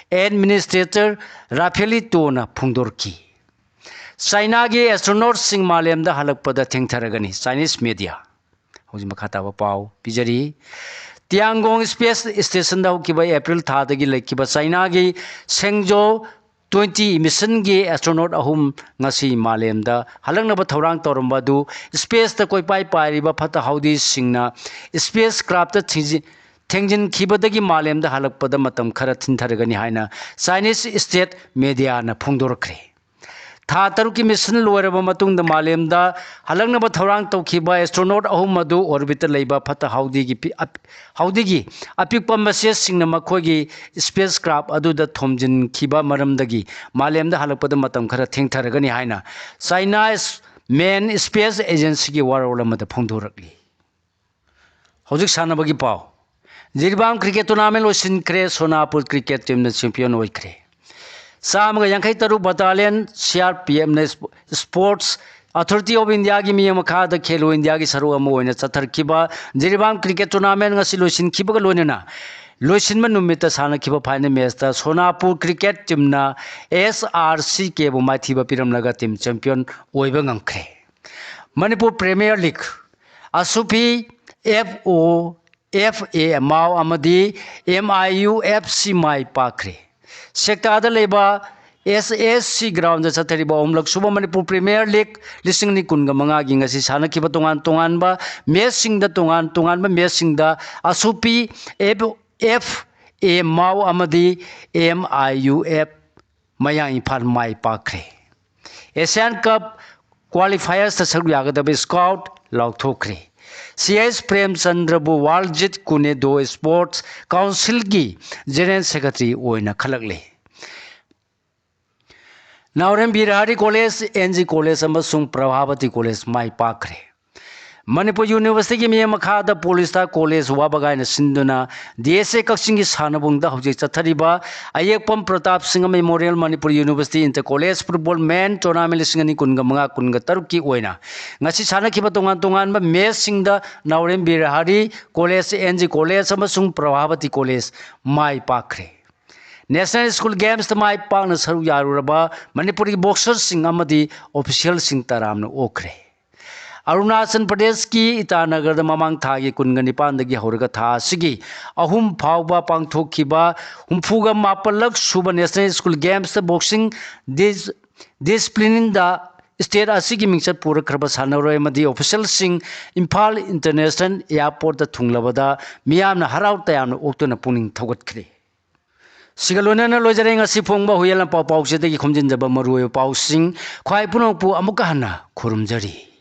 Administrator ꯔꯥꯐꯦꯂꯤꯇꯣꯅ ꯐꯣꯡꯗꯣꯔꯛꯈꯤ꯫ ꯆꯥꯏꯅꯥꯒꯤ astronautꯁꯤꯡ ꯃꯥꯂꯦꯝꯗ ꯍꯜꯂꯛꯄꯗ ꯊꯦꯡꯊꯔꯒꯅꯤ, Chinese media꯫ ꯍꯧꯖꯤꯛ ꯃꯈꯥ ꯇꯥꯕ ꯄꯥꯎ ꯄꯤꯖꯔꯤ꯫ ꯇꯤꯌꯥꯡꯒꯣꯡ space stationꯗ ꯍꯧꯈꯤꯕ April ꯊꯥꯗꯒꯤ ꯂꯩꯈꯤꯕ ꯆꯥꯏꯅꯥꯒꯤ ꯁꯦꯡꯖꯣ ꯇ꯭ꯋꯦꯟꯇꯤ ꯃꯤꯁꯟꯒꯤ ꯑꯦꯁꯇ꯭ꯔꯣꯅꯣꯠ ꯑꯍꯨꯝ ꯉꯁꯤ ꯃꯥꯂꯦꯝꯗ ꯍꯜꯂꯛꯅꯕ ꯊꯧꯔꯥꯡ ꯇꯧꯔꯝꯕ ꯑꯗꯨ ꯁ꯭ꯄꯦꯁꯇ ꯀꯣꯏꯄꯥꯏ ꯄꯥꯏꯔꯤꯕ ꯐꯠꯇ ꯍꯥꯎꯗꯤꯁꯤꯡꯅ ꯁ꯭ꯄꯦꯁ ꯀ꯭ꯔꯥꯐꯇ ꯊꯤꯡꯖꯤꯟ-, ꯊꯦꯡꯖꯤꯟꯈꯤꯕꯗꯒꯤ ꯃꯥꯂꯦꯝꯗ ꯍꯜꯂꯛꯄꯗ ꯃꯇꯝ ꯈꯔ ꯊꯤꯟꯊꯔꯒꯅꯤ ꯍꯥꯏꯅ ꯆꯥꯏꯅꯤꯁ ꯁ꯭ꯇꯦꯠ ꯃꯦꯗꯤꯌꯥꯅ ꯐꯣꯡꯗꯣꯔꯛꯈ꯭ꯔꯦ꯫ ꯊꯥ ꯇꯔꯨꯛꯀꯤ ꯃꯤꯁꯟ ꯂꯣꯏꯔꯕ ꯃꯇꯨꯡꯗ ꯃꯥꯂꯦꯝꯗ ꯍꯜꯂꯛꯅꯕ ꯊꯧꯔꯥꯡ ꯇꯧꯈꯤꯕ ꯑꯦꯁꯇ꯭ꯔꯣꯅꯣꯠ ꯑꯍꯨꯝ ꯑꯗꯨ ꯑꯣꯔꯕꯤꯠꯇ ꯂꯩꯕ ꯐꯠꯇ ꯍꯥꯎꯗꯤꯒꯤ ꯄꯤ-, ꯑꯞ-, ꯍꯥꯎꯗꯤꯒꯤ ꯑꯄꯤꯛꯄ ꯃꯆꯦꯠꯁꯤꯡꯅ ꯃꯈꯣꯏꯒꯤ ꯁ꯭ꯄꯦꯁ ꯀ꯭ꯔꯥꯐ ꯑꯗꯨꯗ ꯊꯣꯝꯖꯤꯟꯈꯤꯕ ꯃꯔꯝꯗꯒꯤ ꯃꯥꯂꯦꯝꯗ ꯍꯜꯂꯛꯄꯗ ꯃꯇꯝ ꯈꯔ ꯊꯦꯡꯊꯔꯒꯅꯤ ꯍꯥꯏꯅ ꯆꯥꯏꯅꯥ ꯃꯦꯟ ꯁ꯭ꯄꯦꯁ ꯑꯦꯖꯦꯟꯁꯤꯒꯤ ꯋꯥꯔꯣꯜ ꯑꯃꯗ ꯐꯣꯡꯗꯣꯔꯛꯂꯤ꯫ ꯍꯧꯖꯤꯛ ꯁꯥꯟꯅꯕꯒꯤ ꯄꯥꯎ꯫ ꯖꯤꯔꯤꯕꯥꯝ ꯀ꯭ꯔꯤꯀꯦꯠ ꯇꯣꯔꯅꯥꯃꯦꯟ ꯂꯣꯏꯁꯤꯟꯈ꯭ꯔꯦ꯫ ꯁꯣꯅꯥꯄꯨꯔ ꯀ꯭ꯔꯤꯀꯦꯠ ꯇꯤꯝꯅ ꯆꯦꯝꯄꯤꯌꯟ ꯑꯣꯏꯈ꯭ꯔꯦ꯫ ꯆꯥꯝꯃꯒ ꯌꯥꯡꯈꯩ ꯇꯔꯨꯛ ꯕꯇꯥꯂꯤꯌꯟ ꯁꯤ ꯑꯥꯔ ꯄꯤ ꯑꯦꯐꯅ ꯏꯁꯄꯣꯔꯠꯁ ꯑꯊꯣꯔꯤꯇꯤ ꯑꯣꯐ ꯏꯟꯗꯤꯌꯥꯒꯤ ꯃꯤꯠꯌꯦꯡ ꯃꯈꯥꯗ ꯈꯦꯂꯣ ꯏꯟꯗꯤꯌꯥꯒꯤ ꯁꯔꯨꯛ ꯑꯃ ꯑꯣꯏꯅ ꯆꯠꯊꯔꯛꯈꯤꯕ ꯖꯤꯔꯤꯕꯥꯝ ꯀ꯭ꯔꯤꯀꯦꯠ ꯇꯣꯔꯅꯥꯃꯦꯟ ꯉꯁꯤ ꯂꯣꯏꯁꯤꯟꯈꯤꯕꯒ ꯂꯣꯏꯅꯅ ꯂꯣꯏꯁꯤꯟꯕ ꯅꯨꯃꯤꯠꯇ ꯁꯥꯟꯅꯈꯤꯕ ꯐꯥꯏꯅꯦꯜ ꯃꯦꯠꯁꯇ ꯁꯣꯅꯥꯄꯨꯔ ꯀ꯭ꯔꯤꯀꯦꯠ ꯇꯤꯝꯅ ꯑꯦꯁ ꯑꯥꯔ ꯁꯤ ꯀꯦꯕꯨ ꯃꯥꯏꯊꯤꯕ ꯄꯤꯔꯝꯂꯒ ꯇꯤꯝ ꯆꯦꯝꯄꯤꯌꯟ ꯑꯣꯏꯕ ꯉꯝꯈ꯭ꯔꯦ꯫ ꯃꯅꯤꯄꯨꯔ ꯄ꯭ꯔꯤꯃꯤꯌꯔ ꯂꯤꯒ, ꯑꯁꯨꯄꯤ F O, F A Mao ꯑꯃꯗꯤ M I U F C ꯃꯥꯏ ꯄꯥꯛꯈ꯭ꯔꯦ꯫ ꯁꯦꯛꯇꯥꯗ ꯂꯩꯕ ꯑꯦꯁ ꯑꯦꯁ ꯁꯤ ꯒ꯭ꯔꯥꯎꯟꯗ ꯆꯠꯊꯔꯤꯕ ꯑꯍꯨꯝꯂꯛ ꯁꯨꯕ ꯃꯅꯤꯄꯨꯔ ꯄ꯭ꯔꯤꯃꯤꯌꯔ ꯂꯤꯒ ꯂꯤꯁꯤꯡ ꯑꯅꯤ ꯀꯨꯟꯒ ꯃꯉꯥꯒꯤ ꯉꯁꯤ ꯁꯥꯟꯅꯈꯤꯕ ꯇꯣꯉꯥꯟ ꯇꯣꯉꯥꯟꯕ ꯃꯦꯠꯁꯁꯤꯡꯗ, ꯇꯣꯉꯥꯟ ꯇꯣꯉꯥꯟꯕ ꯃꯦꯠꯁꯁꯤꯡꯗ ꯑꯁꯨꯄꯤ ꯑꯦꯐ, ꯑꯦꯐ ꯑꯦ ꯃꯥꯎ ꯑꯃꯗꯤ ꯑꯦꯝ ꯑꯥꯏ ꯌꯨ ꯑꯦꯐ ꯃꯌꯥꯡ ꯏꯝꯐꯥꯜ ꯃꯥꯏ ꯄꯥꯛꯈ꯭ꯔꯦ꯫ ꯑꯦꯁꯤꯌꯥꯟ ꯀꯞ ꯀ꯭ꯋꯥꯂꯤꯐꯥꯌꯔꯁꯇ ꯁꯔꯨꯛ ꯌꯥꯒꯗꯕ ꯁ꯭ꯀꯥꯎꯠ ꯂꯥꯎꯊꯣꯛꯈ꯭ꯔꯦ꯫ ꯁꯤ ꯑꯦꯁ ꯄ꯭ꯔꯦꯝꯆꯟꯗ꯭ꯔꯕꯨ ꯋꯥꯔꯜ ꯖꯤꯠ ꯀꯨꯅꯦꯗꯣ ꯁ꯭ꯄꯣꯔꯠꯁ ꯀꯥꯎꯟꯁꯤꯜꯒꯤ ꯖꯦꯅꯔꯦꯜ ꯁꯦꯀ꯭ꯔꯦꯇꯔꯤ ꯑꯣꯏꯅ ꯈꯜꯂꯛꯂꯦ꯫ ꯅꯥꯎꯔꯦꯝ ꯕꯤꯔꯍꯥꯔꯤ ꯀꯣꯂꯦꯖ, ꯑꯦꯟ ꯖꯤ ꯀꯣꯂꯦꯖ ꯑꯃꯁꯨꯡ ꯄ꯭ꯔꯚꯥꯕꯇꯤ ꯀꯣꯂꯦꯖ ꯃꯥꯏ ꯄꯥꯛꯈ꯭ꯔꯦ꯫ ꯃꯅꯤꯄꯨꯔ ꯌꯨꯅꯤꯚꯔꯁꯤꯇꯤꯒꯤ ꯃꯤꯠꯌꯦꯡ ꯃꯈꯥꯗ ꯄꯣꯂꯤꯁꯇꯥ ꯀꯣꯂꯦꯖ ꯋꯥꯕꯒꯥꯏꯅ ꯁꯤꯟꯗꯨꯅ ꯗꯤ ꯑꯦꯁ ꯑꯦ ꯀꯛꯆꯤꯡꯒꯤ ꯁꯥꯟꯅꯕꯨꯡꯗ ꯍꯧꯖꯤꯛ ꯆꯠꯊꯔꯤꯕ ꯑꯌꯦꯛꯄꯝ Pratap Singh memorial Manipur university inter college football men tournament ꯂꯤꯁꯤꯡ ꯑꯅꯤ ꯀꯨꯟꯒ ꯃꯉꯥ ꯀꯨꯟꯒ ꯇꯔꯨꯛꯀꯤ ꯑꯣꯏꯅ ꯉꯁꯤ ꯁꯥꯟꯅꯈꯤꯕ ꯇꯣꯉꯥꯟ ꯇꯣꯉꯥꯟꯕ ꯃꯦꯠꯁꯁꯤꯡꯗ ꯅꯥꯎꯔꯦꯝ ꯕꯤꯔꯍꯥꯔꯤ ꯀꯣꯂꯦꯖ, ꯑꯦꯟ ꯖꯤ ꯀꯣꯂꯦꯖ ꯑꯃꯁꯨꯡ ꯄ꯭ꯔꯚꯥꯕꯇꯤ ꯀꯣꯂꯦꯖ ꯃꯥꯏ ꯄꯥꯛꯈ꯭ꯔꯦ꯫ ꯅꯦꯁꯅꯦꯜ ꯁ꯭ꯀꯨꯜ ꯒꯦꯝꯁꯇ ꯃꯥꯏ ꯄꯥꯛꯅ ꯁꯔꯨꯛ ꯌꯥꯔꯨꯔꯕ ꯃꯅꯤꯄꯨꯔꯒꯤ ꯕꯣꯛꯁꯔꯁꯤꯡ ꯑꯃꯗꯤ ꯑꯣꯐꯤꯁꯤꯌꯦꯜꯁꯤꯡ ꯇꯔꯥꯝꯅ ꯑꯣꯛꯈ꯭ꯔꯦ꯫ ꯑꯔꯨꯅꯥꯆꯜ ꯄ꯭ꯔꯗꯦꯁꯀꯤ ꯏꯇꯥꯅꯒꯔꯗ ꯃꯃꯥꯡ ꯊꯥꯒꯤ ꯀꯨꯟꯒ ꯅꯤꯄꯥꯟꯗꯒꯤ ꯍꯧꯔꯒ ꯊꯥ ꯑꯁꯤꯒꯤ ꯑꯍꯨꯝ ꯐꯥꯎꯕ ꯄꯥꯡꯊꯣꯛꯈꯤꯕ ꯍꯨꯝꯐꯨꯒ ꯃꯥꯄꯜꯂꯛ ꯁꯨꯕ National School Gamesꯇ boxing dis-, disciplineꯗ state ꯑꯁꯤꯒꯤ ꯃꯤꯡꯆꯠ ꯄꯨꯔꯛꯈ꯭ꯔꯕ ꯁꯥꯟꯅꯔꯣꯏ ꯑꯃꯗꯤ officialꯁꯤꯡ ꯏꯝꯐꯥꯜ International Airportꯇ ꯊꯨꯡꯂꯕꯗ ꯃꯤꯌꯥꯝꯅ ꯍꯔꯥꯎ ꯇꯌꯥꯝꯅ ꯑꯣꯛꯇꯨꯅ ꯄꯨꯛꯅꯤꯡ ꯊꯧꯒꯠꯈ꯭ꯔꯦ꯫ ꯁꯤꯒ ꯂꯣꯏꯅꯅ ꯂꯣꯏꯖꯔꯦ ꯉꯁꯤ ꯐꯣꯡꯕ ꯍꯨꯏꯌꯦꯟ ꯂꯥꯟꯄꯥꯎ ꯄꯥꯎꯆꯦꯗꯒꯤ ꯈꯣꯝꯖꯤꯟꯖꯕ ꯃꯔꯨꯑꯣꯏꯕ ꯄꯥꯎꯁꯤꯡ꯫ ꯈ꯭ꯋꯥꯏ ꯄꯨꯝꯅꯃꯛꯄꯨ ꯑꯃꯨꯛꯀ ꯍꯟꯅ ꯈꯨꯔꯨꯝꯖꯔꯤ꯫